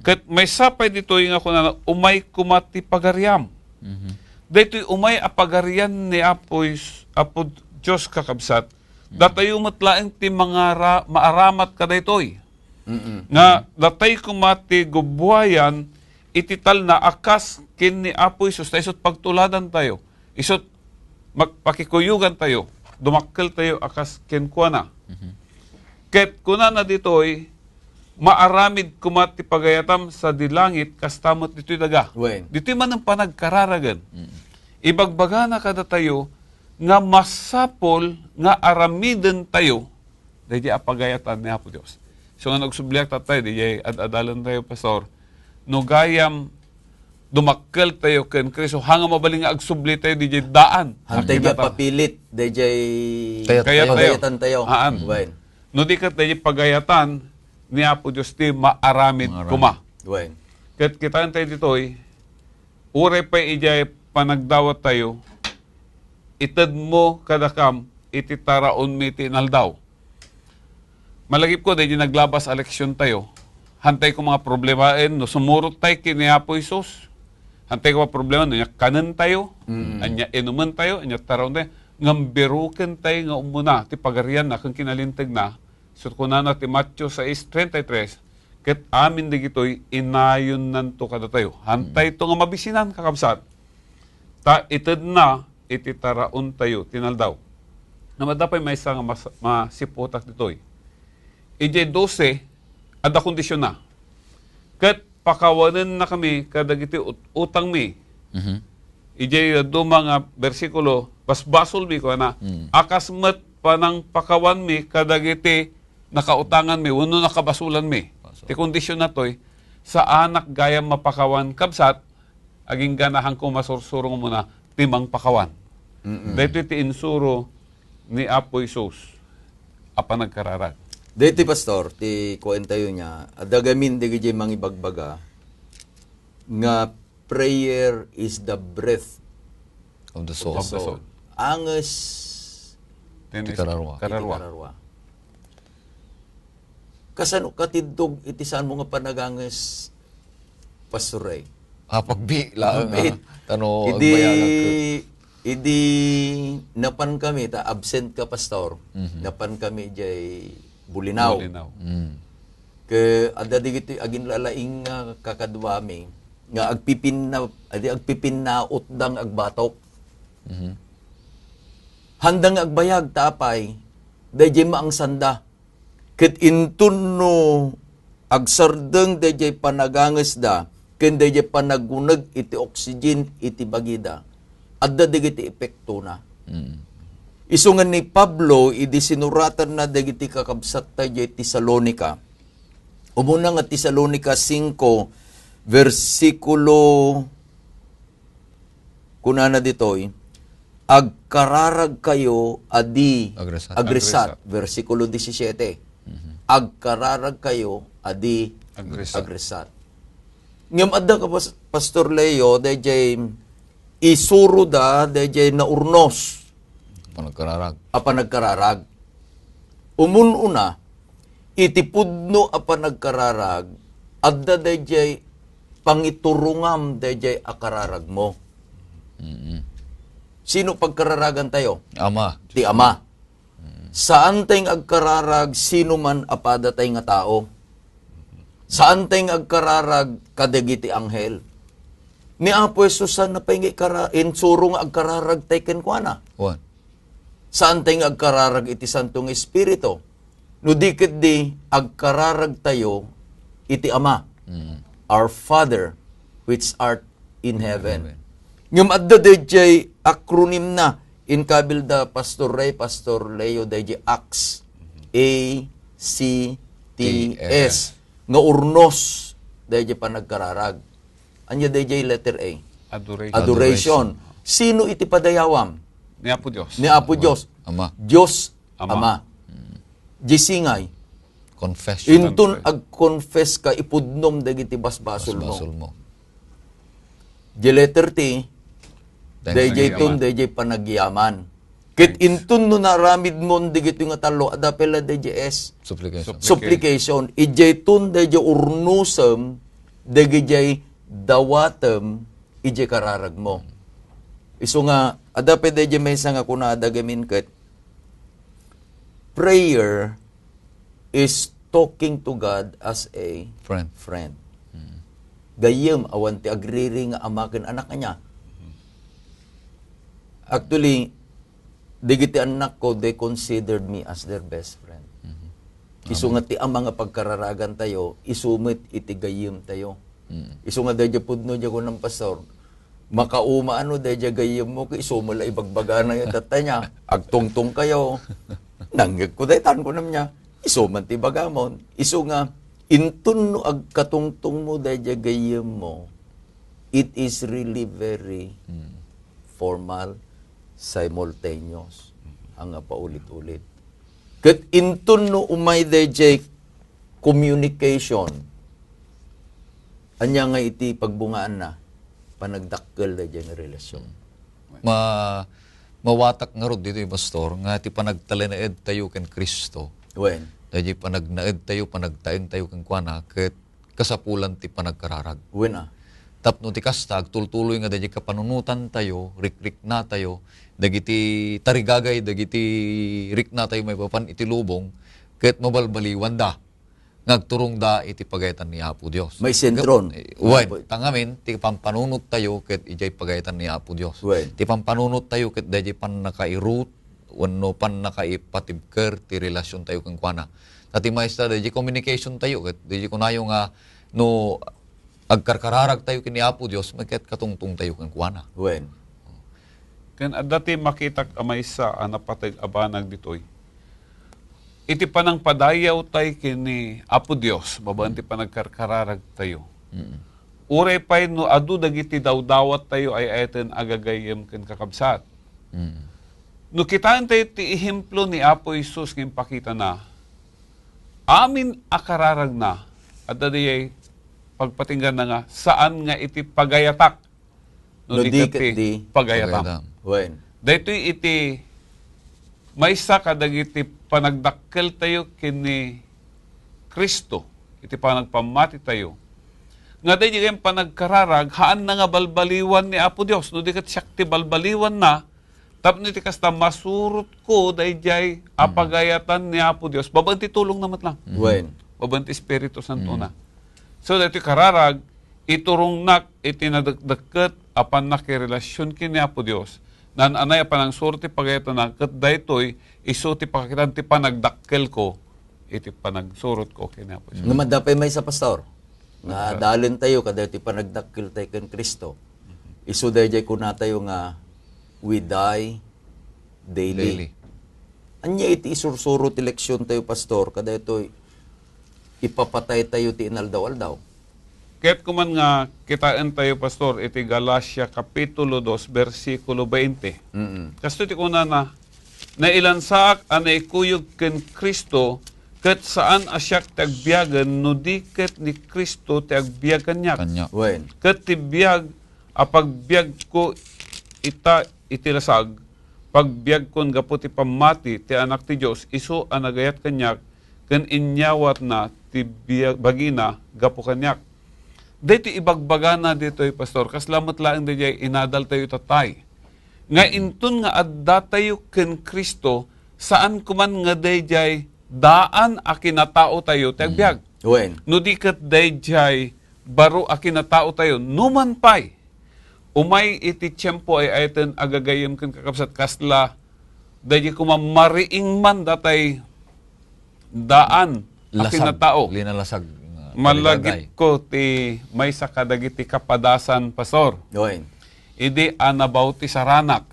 Ket maysa pay ditoy nga kunana, "Umay koma ti pagariam." Mhm. Daytoy umay a pagarian ni Apo Is-, Apo Dios, kakabsat, mhm, datayo met laeng ti mangara-, maaramat kadaytoy. Mm-mm. Nga datay koma ti gubbuayan iti talna a kas ken ni Apo Jesus, ta isut pagtuladan tayo, isut magpakikuyogan tayo, dumakkel tayo a kas kenkuana. Mhm. Ket kunana ditoy, "Maaramid koma ti pagayatam sadi langit, kasta met ditoy daga." Wen. Ditoy manen panagkararagen. Mm. Ibagbagana kadatayo nga masapul nga aramiden tayo daydiay a pagayatan ni Apo Dios. So, nga nagsubliak tattay, daydiay ad-adalen tayo, Pastor. No gayam dumakkel tayo ken Cristo, haan nga mabalin nga agsubli tayo daydiay daan. Hantay nga papilit, daydiay kayat tayo. Kayat tayo. Pagayatan tayo. Haan. Wen. No di ket daydiay pagayatan ni Apo Dios ti maaramid koma. Maaramid. Wen. Ket kitaen tayo ditoy, uray pay idiay panagdawat tayo, itedmo kadakam iti taraonmi ti inaldaw. Malagipko, daydi naglabas a leksyon tayo, hantay ko mga problemaen no sumurot tayo ken ni Apo Jesus. Hantay ko mga problema no ania kanen tayo, mm, ania inumen tayo, ania taraon tayo. Ngem biruken tayo nga umuna ti pagarianna ken kinalintegna. So, kunana ti Mateo sais treinta y tres, "Ket amin dagitoy inayonnanto kadatayo." Hantay to nga mabisinan, kakabsat. Ta itedna iti taraontayo ti inaldaw. Ngem adda pay maysa nga mas-, masiputak ditoy. Idiay dose, adda kondisionna. "Ket pakawanennakami kadagiti ut-, utangmi." Mhm. Idiay dadduma nga bersikulo, "Basbasolmi," kuana, mm, "a kas met panangpakawanmi kadagiti nakautanganmi wenno nakabasolanmi." Basol. Ti kondisionna toy, saanak gayam mapakawan, kabsat, agingga nahanko masursurong umuna ti mangpakawan. Mm-mm. Daytoy ti insuro ni Apo Jesus a panagkararag. Daytoy, Pastor, ti kuentayo nia, adda gamin dagiti mangibagbaga nga prayer is the breath of the soul. Of the soul. Anges ti kararua. Kararua. Kasano ka tiddog iti saanmo nga panaganges, Pastor Ray? Ah, pagbi laeng, ah. Pagbi. Tano, idi, agbayagan ka. Idi napan kami, ta absent ka, Pastor. Mhm. Napan kami jay Bulinaw. Bulinaw. Mm. Ke adda digiti aginlalaing nga kakaduami nga agpipinna-, adi agpipinnautda nga agbatok. Mhm. Handa nga agbayag ta apay, dayjay maangsanda. Ket inton no agsardeng dayjay panagangesda ken dayjay panaguneg iti oxygen iti bagida, adda dagiti epektona. Mm. Isu nga ni Pablo, idi sinuratanna dagiti kakabsatta idiay Tesalonica, umuna nga Tesalonica singko, bersikulo, kunana ditoy, "Agkararagkayo a di agresat." Agresat. Agresat. Bersikulo disisiete, Mhm. "Agkararagkayo a di agresat." Agresat. Ngem adda ka, Pas-, Pastor Leo, dayjay isuroda, dayjay naurnos Panagkararag. a panagkararag. Umun-una, iti pudno a panagkararag, adda dayjay pangiturongam dayjay a kararagmo. Mm-mm. Sino pagkararagan tayo? Ama. Ti Ama. Saan tay nga agkararag sino man a padatay nga tao. Saan tay nga agkararag kadagiti anghel. Ni Apo Jesus, saan na pay nga ikara-, insuro nga agkararag tay kenkuana? Wen. Saan tay nga agkararag iti Santo nga Espiritu? No di ketdi, agkararag tayo iti Ama. Mm. Our Father, which art in heaven. Amen. Ngem adda dayjay acronymna, inkabilda Pastor Ray, Pastor Leo, dayjay acts. A C T S. Nga urnos dayjay panagkararag. Ania dayjay letter A? Adoration. Adoration. Adoration. Sino iti padayawam? Ni Apo Dios. Ni Apo Dios. Ama. Dios Ama. Ama. Jisingay. Confession. Inton Confess. Agconfess ka, ipudnom dagiti basbasolmo. Basbasolmo. Di letter T, Thanks. Dayjay ton, Panagiyaman. Dayjay panagiyaman. Ket Thanks. Inton no naaramidmo dagitoy nga tallo, adda pay la dayjay S. Supplication. Supplication. Supplication. Idiay ton, dayjay urnosem, dagijay dawatem, idiay kararagmo. Isu nga, adda pay dayjay maysa nga kuna, adda gamin ket, prayer is talking to God as a Friend. friend. Mm. Gayyem, awan ti agriri nga ama ken anak ania. Actually, dagiti annakko, they considered me as their best friend. Mhm. Isu Amen. Nga ti ama nga pagkararagan tayo, isu met iti gayyem tayo. Mm. Isu nga dayjay pudno, dayjay kunam, Pastor, makauma ano, dayjay gayyemmo, ket isu met la ibagbagana ket tatta nia, agtungtong kayo. Nangngegko daytan, kunam nia. Isu man ti bagamon. Isu nga, inton no agkatungtongmo dayjay gayyemmo, it is really very Mm. formal, simultaneous, nga paulit-ulit. Ket inton no umay dayjay communication, ania nga iti pagbungaanna? Panagdakkel dayjay nga relasyon. Ma-, mawatak ngarud ditoy, Pastor, nga ti panagtalinaed tayo ken Cristo, Wen. Dayjay panagnaed tayo, panagtaeng tayo kenkuana, ket kasapulan ti panagkararag. Wen, a. Tapno ti kasta, agtultuloy nga dayjay kapanunotan tayo, rikrikna tayo, dagiti tarigagay, dagiti rikna tayo maipapan iti lubong, ket mabalbaliwanda nga agturongda iti pagayatan ni Apo Dios. Maisentron. Wen, tangamin, ti pampanunot tayo ket idiay pagayatan ni Apo Dios. Wen. Ti pampanunot tayo ket dayjay pannakairut, wenno pannakaipatibker ti relasyon tayo kenkuana. Ta ti maysa, dayjay communication tayo ket dayjay kunayo nga no agkarkararag tayo ken ni Apo Dios, makit katungtong tayo kenkuana. Wen. Ken adda ti makitak a maysa a napateg a banag ditoy. Iti panangpadayaw tay ken ni Apo Dios, babaen ti panagkarkararag tayo. Mm. Uray pay no adu dagiti dawdawat tayo ay ayaten a gagayyem ken kakabsat. Mm. No kitaen tayo ti ehemplo ni Apo Jesus nga impakitana, amin a kararagna, adda dayay pagpatingganna nga saan nga iti pagayatak, no No di di ket ket di di pagayatam. Pagayatam. Wen. Daytoy iti maysa kadagiti panagdakkel tayo ken ni Cristo, iti panagpammati tayo. Nga dayjay panagkararag, haanna nga balbaliwan ni Apo Dios, no di ket siak ti balbaliwanna, tapno iti kasta masurotko dayjay a Mm. pagayatan ni Apo Dios, babaen ti tulongna met lang. Mm. Wen. Babaen ti Espiritu Santona. Mm. So, daytoy kararag, iturongnak iti nadekdekket a pannakirelasion ken ni Apo Dios. Naan-anay a panangsuro ti pagayatna, ket daytoy isu ti pakakitaan ti panagdakkelko iti panagsurotko ken ni Apo Dios. Ngem adda pay maysa, Pastor, nga Aha. dalen tayo kadaytoy panagdakkel tayo ken Cristo. Isu dayjay kuna tayo nga, "We die daily." Daily. Ania iti isursuro ti leksiontayo, Pastor, kadaytoy ipapataytayo ti inaldaw-aldaw? Ket kuman nga kitaentayo, Pastor, iti Galacia Kapitulo dos, bersikulo bainte. Mm. Kastoy ti kunana, "Nailansaak a naikuyog ken Cristo, ket saan a siak ti agbiagen, no di ket ni Cristo ti agbiag kaniak. Kaniak. Wen. Ket ti biag a pagbiagko ita iti lasag, pagbiagkon gapu ti pammati ti Anak ti Dios, isu a nagayat kaniak, ken inyawatna ti biag-, bagina gapu kaniak." Daytoy ibagbagana ditoy, Pastor, kasla met laeng daydiay inadaltayo ita tay. Nga inton nga addatayo ken Cristo, saan koman nga daydiay daan a kinataotayo ti agbiag. Mm. Wen. No di ket daydiay baro a kinataotayo, numan pay, umay iti tiempo ay ayten a gagayyem ken kakabsat, kasla daydiay koma mariing man datay daan a kinatao. Lasag, linalasag nga Malagipko ti maysa kadagiti kapadasan, Pastor. Wen. Idi a nabautisaranak,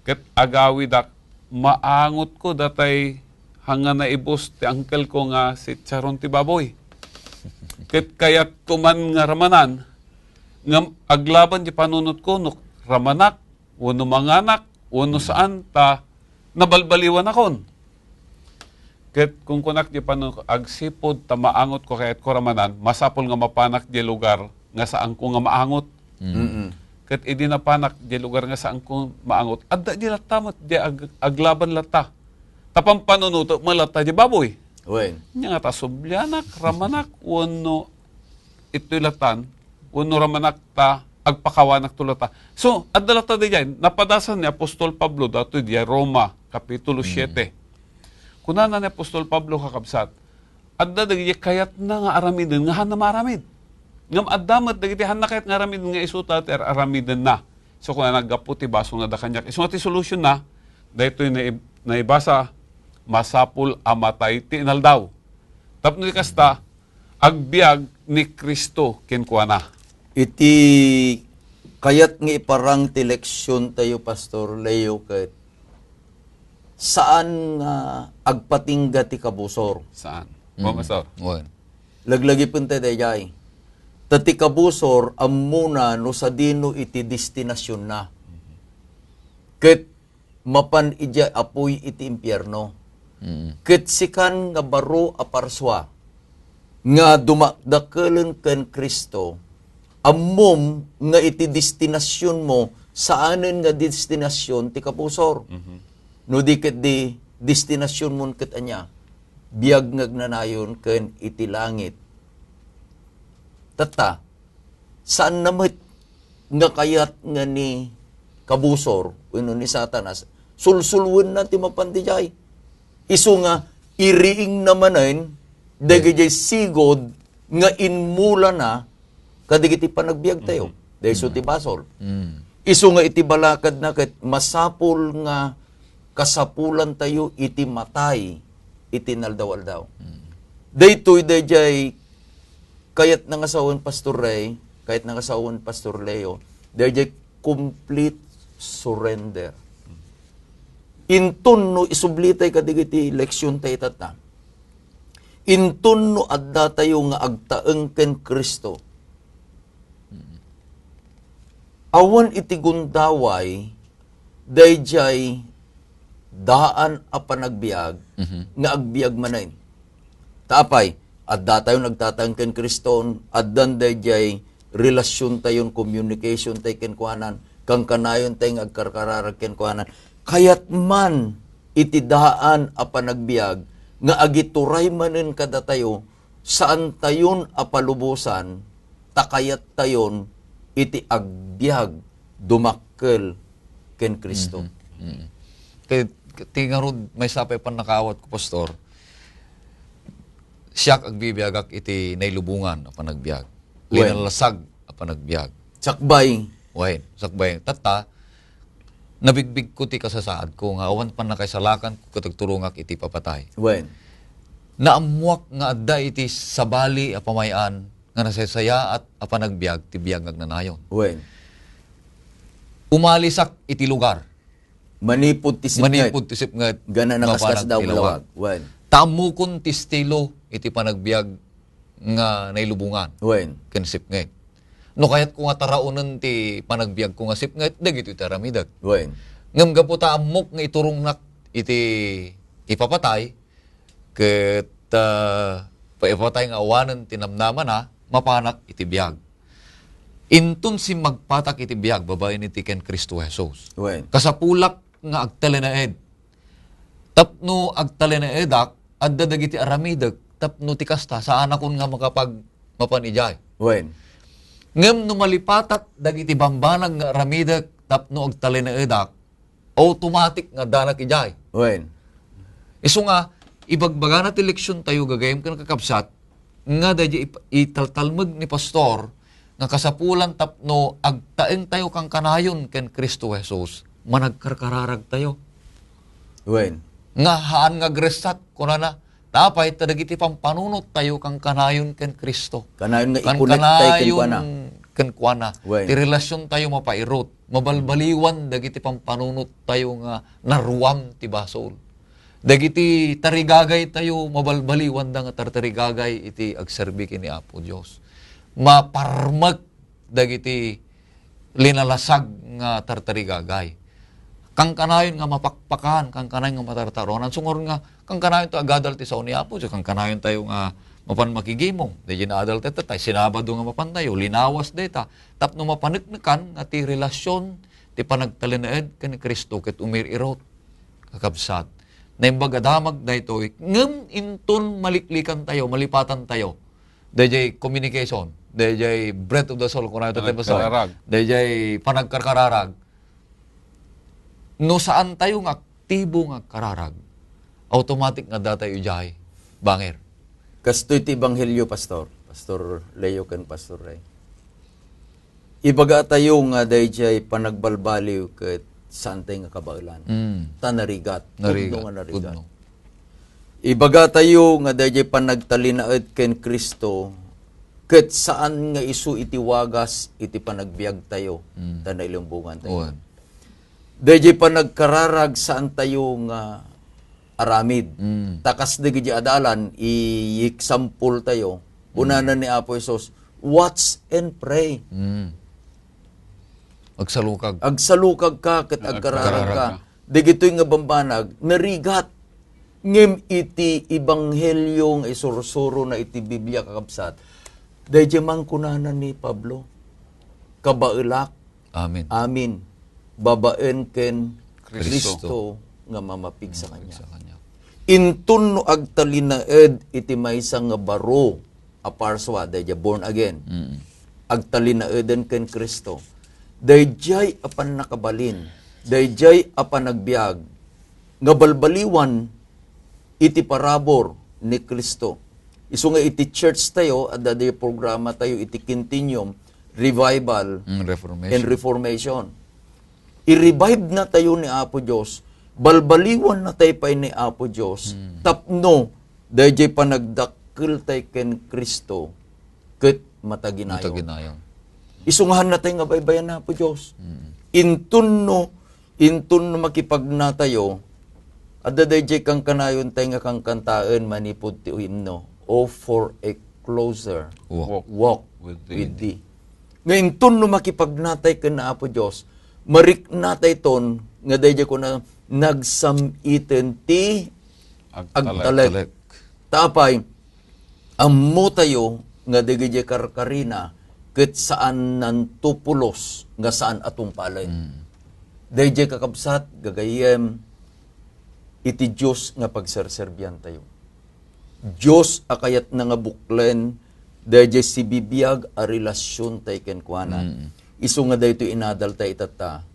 ket agawidak, maangotko datay hanga naibus ti angkelko nga sitsaron ti baboy. Ket kayatko man nga ramanan, ngem aglaban ti panunotko no ramanak, wenno manganak, wenno saan, ta nabalbaliwanakon. Ket kunkunak di panunotko, agsipud ta maangotko, kayatko ramanan, masapul nga mapanak di lugar nga saanko nga maangot. Mm. Mm-mm. Ket idi napanak di lugar nga saanko maangot, adda di latta met di ag-, aglaban latta. Ta pampanunotek met latta di baboy. Wen. Nya nga ta sublianak, ramanak, wenno itoy latan, wenno ramanak ta agpakawanak to lata. So, adda latta daydiay, napadasan ni Apostol Pablo datoy diay Roma, Kapitulo Mm. siete. Kunana ni Apostol Pablo, kakabsat, adda dagiti kayatna nga aramiden nga haanna maaramid. Ngem adda met dagiti haanna kayat nga aramiden nga isu ta ti ar-aramidenna. So, kunana, "Gapu ti basongna da kaniak." Isu nga ti solution na, daytoy naib-, naibasa, "Masapul a matay ti inaldaw." Tapno di kasta, agbiag ni Cristo kenkuana. Iti kayat nga iparang ti leksiontayo, Pastor Leo, ket saan nga agpatingga ti kabusor. Saan? Mm. Pastor? Wen. Laglagipenta daydiay. Ta ti kabusor, ammona no sadino iti destinasionna. Ket mapan idiay apuy iti impierno. Mm. Ket sikan nga baro a parsua nga dumakdakelen ken Cristo, ammom nga iti destinasionmo, saanen nga destinasion ti kabusor. Mhm. No di ket di destinasionmon ket ania? Biag nga agnanayon ken iti langit. Tatta, saanna met nga kayat nga ni kabusor wenno ni Satanas, sulsulwenna ti mapan daydiay. Isu nga iriingna manen dagiti sigud nga inmulana kadagiti panagbiagtayo. Mhm. Daysu ti basol. Mm. Isu nga iti balakadna ket masapul nga kasapulantayo iti matay iti inaldaw-aldaw. Mm. Daytoy daydiay kayatna nga sawen, Pastor Ray, kayatna nga sawen, Pastor Leo, daydiay complete surrender. Inton no isublitay kadagiti leksiontayo tatta, inton no addatayo nga agtaeng ken Cristo, awan iti gundaway daydiay daan a panagbiag Mhm. nga agbiag manen. Ta apay, addatayon agtaeng ken Kriston, addan daydiay relasiontayon, communication tay kenkuanan, kankanayon tay nga agkarkararag kenkuanan. Kayat man iti daan a panagbiag nga agituray manen kadatayo, saantayon a palubosan, ta kayattayon iti agbiag dumakkel ken Cristo. Mhm. Mhm. Ti, ti ngarud, maysa pay pannakaawatko, Pastor, siak agbibiagak iti nailubongan a panagbiag. Wen. Linalasag a panagbiag. Sakbay. Wen, sakbay. Tatta, nabigbigko ti kasasaadko nga awan pannakaisalakanko ket agturongak iti papatay. Wen. Naammoak nga adda iti sabali a pamay-an nga nasaysayaat a panagbiag ti biag nga agnanayon. Wen. Umalisak iti lugar. Manipud ti sipnget. Manipud ti sipnget, gana nga nakaskas panak da ti lawag. Lawag. Wen. Ta ammokon ti estilo iti panagbiag nga nailubongan. Wen. Ken sipnget. No kayatko nga taraonen ti panagbiagko nga sipnget, dagitoy ti aramidek. Wen. Ngem gapu ta ammok nga iturongnak iti ipapatay, ket, ah, paipatay nga awanen ti namnamana, mapanak iti biag. Inton simmagpatak iti biag babaen iti ken Cristo Jesus. Wen. Kasapulak nga agtalinaed. Tapno agtalinaedak, adda dagiti aramidek, tapno ti kasta, saanakon nga makapag-, mapan idiay. Wen. Ngem no malipatak dagiti bambanag nga aramidek tapno agtalinaedak, automatic nga addanak idiay. Wen. Isu nga, ibagbagana ti leksion tayo, gagayem ken kakabsat, nga daydi ip-, italtalmeg ni Pastor nga kasapulan tapno agtaeng tayo kankanayon ken Cristo Jesus, managkarkararag tayo. Wen. Nga haan nga agressak, kunana, tapay ta dagiti pampanunot tayo kankanayon ken Cristo. Kanayon nga ikonekta kenkuana. Kankanayon kenkuana. Wen. Ti relasyon tayo mapairot. Mabalbaliwan dagiti pampanunot tayo nga naruam ti basol. Dagiti tarigagay tayo, mabalbaliwanda nga tartarigagay iti agserbi ken ni Apo Dios. Maparmek dagiti linalasag nga tartarigagay. Kankanayon nga mapakpakan, kankanayon nga matartaronan. Sungaron nga, kankanayon tayo agadal ti sao ni Apo Dios, kankanayon tayo nga mapan makigimong. Daydi naadal tayo, tay, Sinabado nga mapan tayo, linawas dayta. Tapno mapaneknekan nga ti relasyon ti panagtalinaed ken ni Cristo ket umir-irot. Kakabsat, naimbag a damag daytoy, ngem inton maliklikan tayo, malipatan tayo, dayjay communication, dayjay breath of the soul, kunayo tayo, Pastor. Panagkararag. Dayjay panagkarkararag. No saan tayo nga aktibo nga agkararag, automatic nga adda tayo idiay banger. Kastoy ti ebanghelio, Pastor. Pastor Leo ken Pastor Ray. Ibaga tayo nga dayjay panagbalbaliw ket saan tayo nga kabaelan. Mm. Ta narigat. Narigat. Pudno nga narigat. Pudno. Ibaga tayo nga dayjay panagtalinaed ken Cristo ket saan nga isu iti wagas iti panagbiag tayo, mm, ta nailembongan tayo. Wen. Dayjay panagkararag saan tayo nga aramid. Mm. Ta kas dagiti adalan, i-example tayo. Kunana ni Apo Jesus, "Watch and pray." Mm. Agsalukag. Agsalukag ka ket agkararag ka. Agkararag ka. Dagitoy nga bambanag, narigat. Ngem iti ebanghelio nga isursuro na iti Biblia, kakabsat, dayjay man kunana ni Pablo, "Kabaelak, amin, amin, babaen ken Cristo. Cristo nga mamapigsa kaniak." Mamapigsa kaniak. Inton no agtalinaed iti maysa nga baro a parsua, dayjay born again. Mm. Agtalinaeden ken Cristo. Dayjay a pannakabalin, dayjay a panagbiag, nga balbaliwan iti parabur ni Cristo. Isu nga iti church tayo, adda di programa tayo iti Quintiennium, Revival, mm, Reformation, and Reformation. I-revive na tayo ni Apo Dios, balbaliwan na tayo pay ni Apo Dios, mm, tapno dayjay panagdakkel tayo ken Cristo ket mataginayon. Mataginayon. Isungahan na tayo nga baybayan na Apo Dios. Mm. Inton no, inton no makipagna tayo, adda dayjay kankanayon tayo nga kankantaen manipud ti himno, "Oh, for a closer walk, walk with thee." With thee. Nga inton no makipagna tayo ken Apo Dios, marikna tayo ton nga dayjay kuna nagsam-iten ti agtalek. Agtalek. Agtalek. Ta apay, ammo tayo nga dagiti karkarina ket saan nanto pulos nga saan a tungpalen. Mm. Dayjay kakabsat, gagayyem, iti Dios nga pagserserbian tayo. Dios a kayatna nga buklen dayjay sibibiag a relasion tayo kenkuana. Mm. Isu nga daytoy inadal tayo itatta,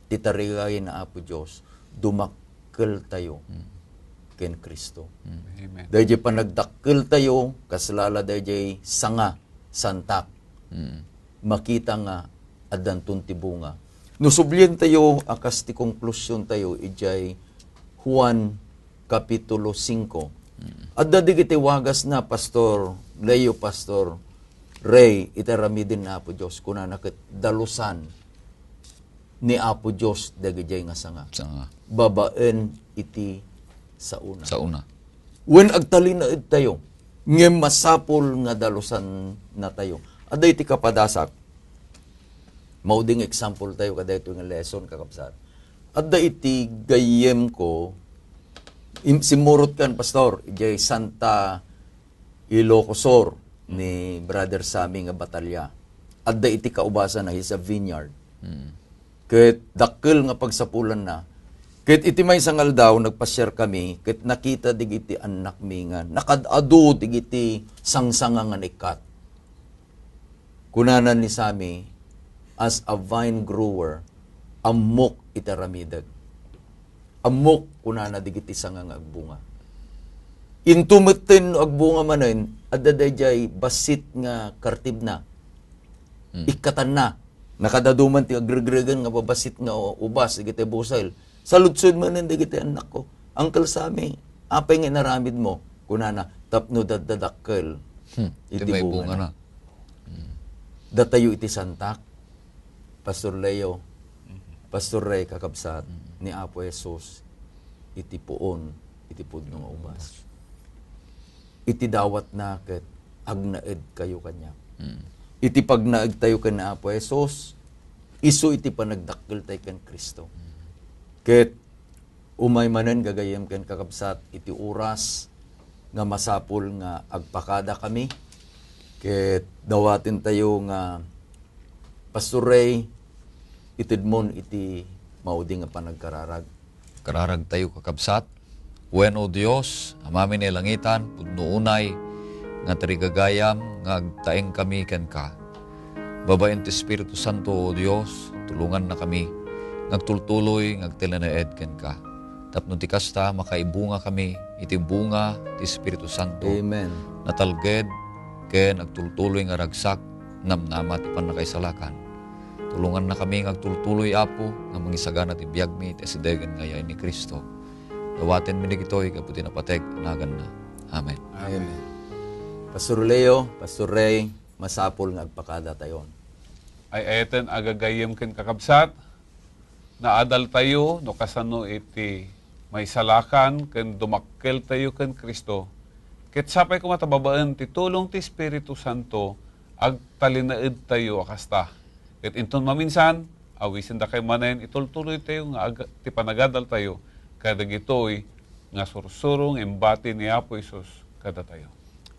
ti tarigagay na Apo Dios, dumakkel tayo, mm, ken Cristo. Mm. Amen. Dayjay panagdakkel tayo, kasla la dayjay sanga, santak. Mm. Makita nga addanton ti bunga. No sublien tayo a kas ti konklusion tayo, idiay Juan Kapitulo singko. Mm. Adda dagiti wagas na, Pastor Leo, Pastor Ray, iti aramiden na Apo Dios, kunana ket dalusan. ni Apo Dios dagijay nga sanga. Sanga. Babaen iti saona. Saona. Wen agtalinaedtayo, ngem masapul nga dalusannatayo. Adda iti kapadasak, maudi nga example tayo kadaytoy nga lesson, kakabsat. Adda iti gayyemko, im-, simmurot kan, Pastor, ijay Santa Ilocos Sur ni Brother Sammy nga batalya. Adda iti kaubasan na, he's a vineyard. Mm. Ket dakkel nga pagsapulanna. Ket iti maysa nga aldaw, nagpasiar kami, ket nakita digiti annakmi nga nakad-adu digiti sangsanga nga naikkat. Kunana ni Sammy, "As a vine grower, ammok iti aramidek." "Ammok," kunana, "digiti sanga nga agbunga." Into metten no agbunga manen, adda daydiay bassit nga kartibna. Hmm. Ikkatanna. Nakad-adu man ti agregregan nga babassit nga u-, ubas, dagiti busel. Saludsod manen dagiti annakko, "Uncle Sammy, apay nga inaramidmo?" Kunana, "Tapno daddadakkel Hmm. iti Ti may bungana." Bungana. Hmm. Datayo iti santak, Pastor Leo, Mhm. Pastor Ray, kakabsat, Mhm. ni Apo Jesus iti puon, iti pudno nga ubas. Iti dawatna ket agnaedkayo kaniak. Mhm. Iti pagnaedtayo ken ni Apo Jesus, isu iti panagdakkeltayo ken Cristo. Mhm. Ket umay manen, gagayyem ken kakabsat, iti oras nga masapul nga agpakadakami, ket dawatentayo nga, Pastor Ray, itedmon iti maudi nga panagkararag. Kararagtayo, kakabsat. Wen, O Dios, Amami nga ilangitan, pudno unay nga tarigagayam nga agtaengkami kenka. Babaen ti Espiritu Santo, O Dios, tulongannakami nga agtultuloy nga agtalinaed kenka. Tapno ti kasta, makaibungakami iti bunga ti Espiritu Santo. Amen. Natalged ken agtultuloy nga ragsak, namnama ti pannakaisalakan. Tulongannakami nga agtultuloy, Apo, nga mangisagana ti biagmi iti asidegen nga yaay ni Cristo. Dawatenmi dagitoy gapu ti napateg a naganna. Amen. Amen. Pastor Leo, Pastor Ray, masapul nga agpakadatayon. Ay-ayaten a gagayyem ken kakabsat, naadaltayo no kasano iti maisalakan ken dumakkeltayo ken Cristo. Ket sapay koma ta babaen ti tulong ti Espiritu Santo, agtalinaedtayo a kasta. Ket inton maminsan, awisendakayo manen, itultuloytayo nga ag-, ti panagadaltayo kadagitoy nga sursuro nga imbati ni Apo Jesus kadatayo.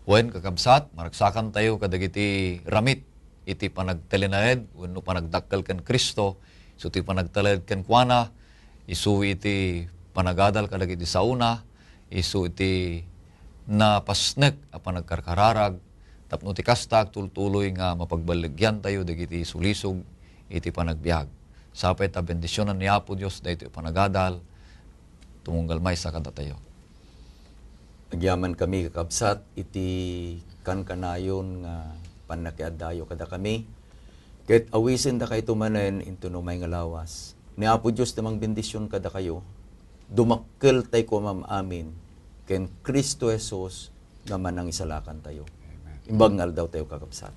Wen, kakabsat, maragsakantayo kadagiti ramit iti panagtalinaed wenno panagdakkel ken Cristo, isu ti panagtalinaed kenkuana, isu iti panagadal kadagiti saona, isu iti napasnek a panagkarkararag, tapno ti kasta, agtultuloy nga mapagballigyantayo dagiti sulisog iti panagbiag. Sapay ta bendisionan ni Apo Dios daytoy a panagadal, tumunggal maysa kadatayo. Agyamankami, kakabsat, iti kankanayon nga pannakiaddayo kadakami, ket awisendakayto manen inton umay nga lawas. Ni Apo Dios ti mangbendision kadakayo, dumakkeltay koma amin ken Cristo Jesus nga Manangisalakantayo. Amen. Imbag nga aldawtayo, kakabsat.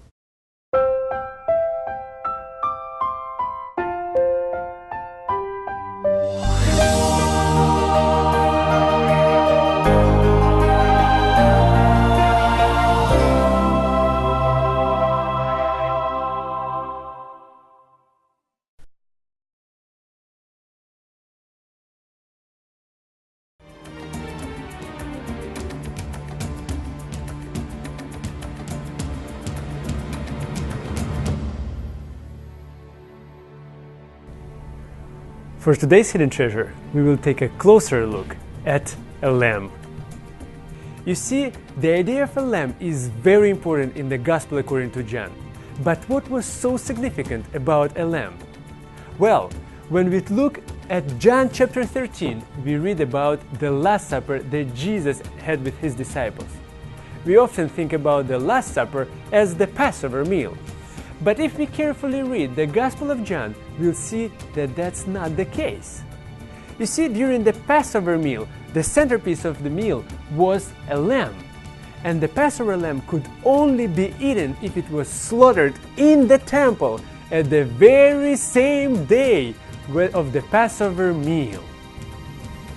For today's hidden treasure, we will take a closer look at a lamb. You see, the idea of a lamb is very important in the Gospel according to John. But what was so significant about a lamb? Well, when we look at John chapter thirteen, we read about the Last Supper that Jesus had with his disciples. We often think about the Last Supper as the Passover meal. But if we carefully read the Gospel of John, we'll see that that's not the case. You see, during the Passover meal, the centerpiece of the meal was a lamb. And the Passover lamb could only be eaten if it was slaughtered in the temple at the very same day were of the Passover meal.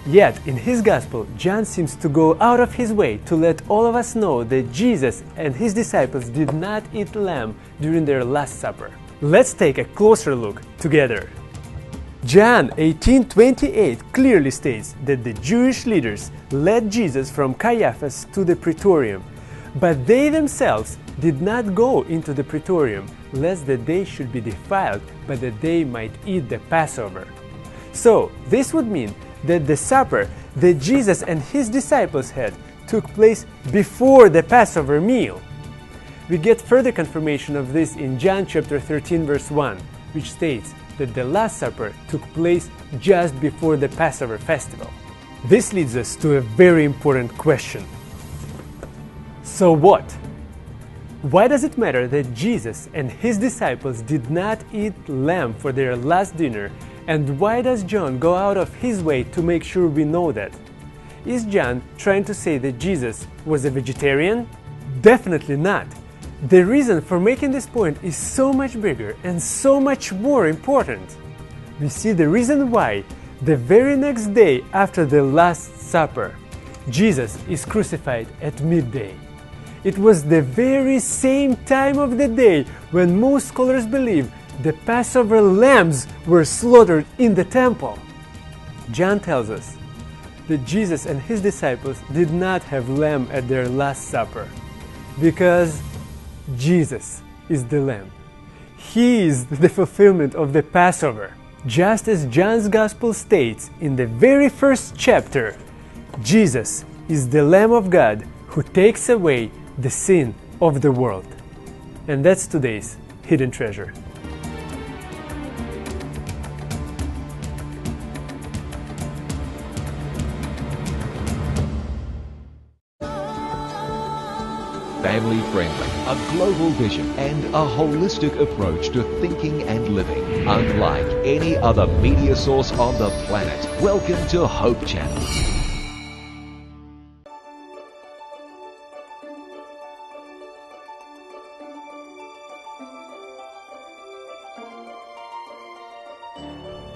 Yet, in his gospel, John seems to go out of his way to let all of us know that Jesus and his disciples did not eat lamb during their Last Supper. Let's take a closer look together. John eighteen twenty-eight clearly states that the Jewish leaders led Jesus from Caiaphas to the praetorium, but they themselves did not go into the praetorium, lest that they should be defiled, but that they might eat the Passover. So, this would mean that the supper that Jesus and his disciples had took place before the Passover meal. We get further confirmation of this in John chapter thirteen, verse one, which states that the Last Supper took place just before the Passover festival. This leads us to a very important question. So what? Why does it matter that Jesus and his disciples did not eat lamb for their last dinner, and why does John go out of his way to make sure we know that? Is John trying to say that Jesus was a vegetarian? Definitely not. The reason for making this point is so much bigger and so much more important. We see the reason why the very next day after the Last Supper, Jesus is crucified at midday. It was the very same time of the day when most scholars believe the Passover lambs were slaughtered in the temple. John tells us that Jesus and his disciples did not have lamb at their Last Supper because Jesus is the Lamb. He is the fulfillment of the Passover. Just as John's Gospel states in the very first chapter, Jesus is the Lamb of God who takes away the sin of the world. And that's today's hidden treasure. Family friendly, a global vision, and a holistic approach to thinking and living. Unlike any other media source on the planet, welcome to Hope Channel.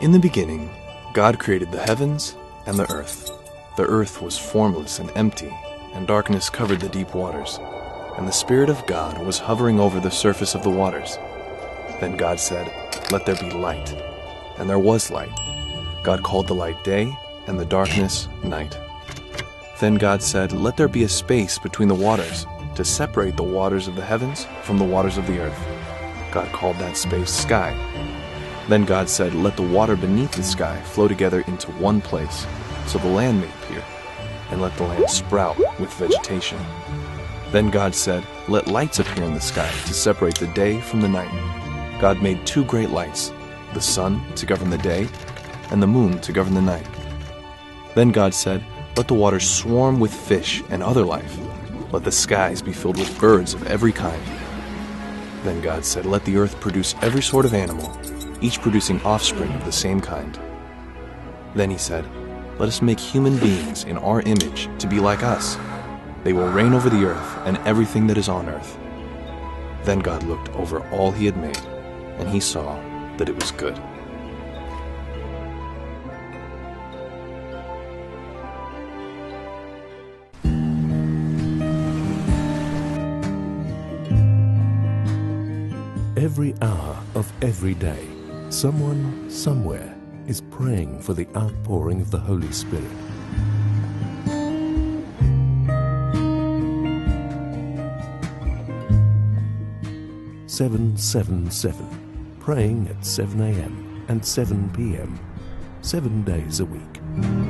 In the beginning, God created the heavens and the earth. The earth was formless and empty, and darkness covered the deep waters. And the Spirit of God was hovering over the surface of the waters. Then God said, "Let there be light." And there was light. God called the light day, and the darkness night. Then God said, "Let there be a space between the waters, to separate the waters of the heavens from the waters of the earth." God called that space sky. Then God said, "Let the water beneath the sky flow together into one place, so the land may appear, and let the land sprout with vegetation." Then God said, "Let lights appear in the sky to separate the day from the night." God made two great lights, the sun to govern the day, and the moon to govern the night. Then God said, "Let the waters swarm with fish and other life. Let the skies be filled with birds of every kind." Then God said, "Let the earth produce every sort of animal, each producing offspring of the same kind." Then he said, "Let us make human beings in our image to be like us. They will reign over the earth and everything that is on earth." Then God looked over all he had made, and he saw that it was good. Every hour of every day, someone somewhere is praying for the outpouring of the Holy Spirit. Seven seven seven, praying at seven a m and seven p m, seven days a week.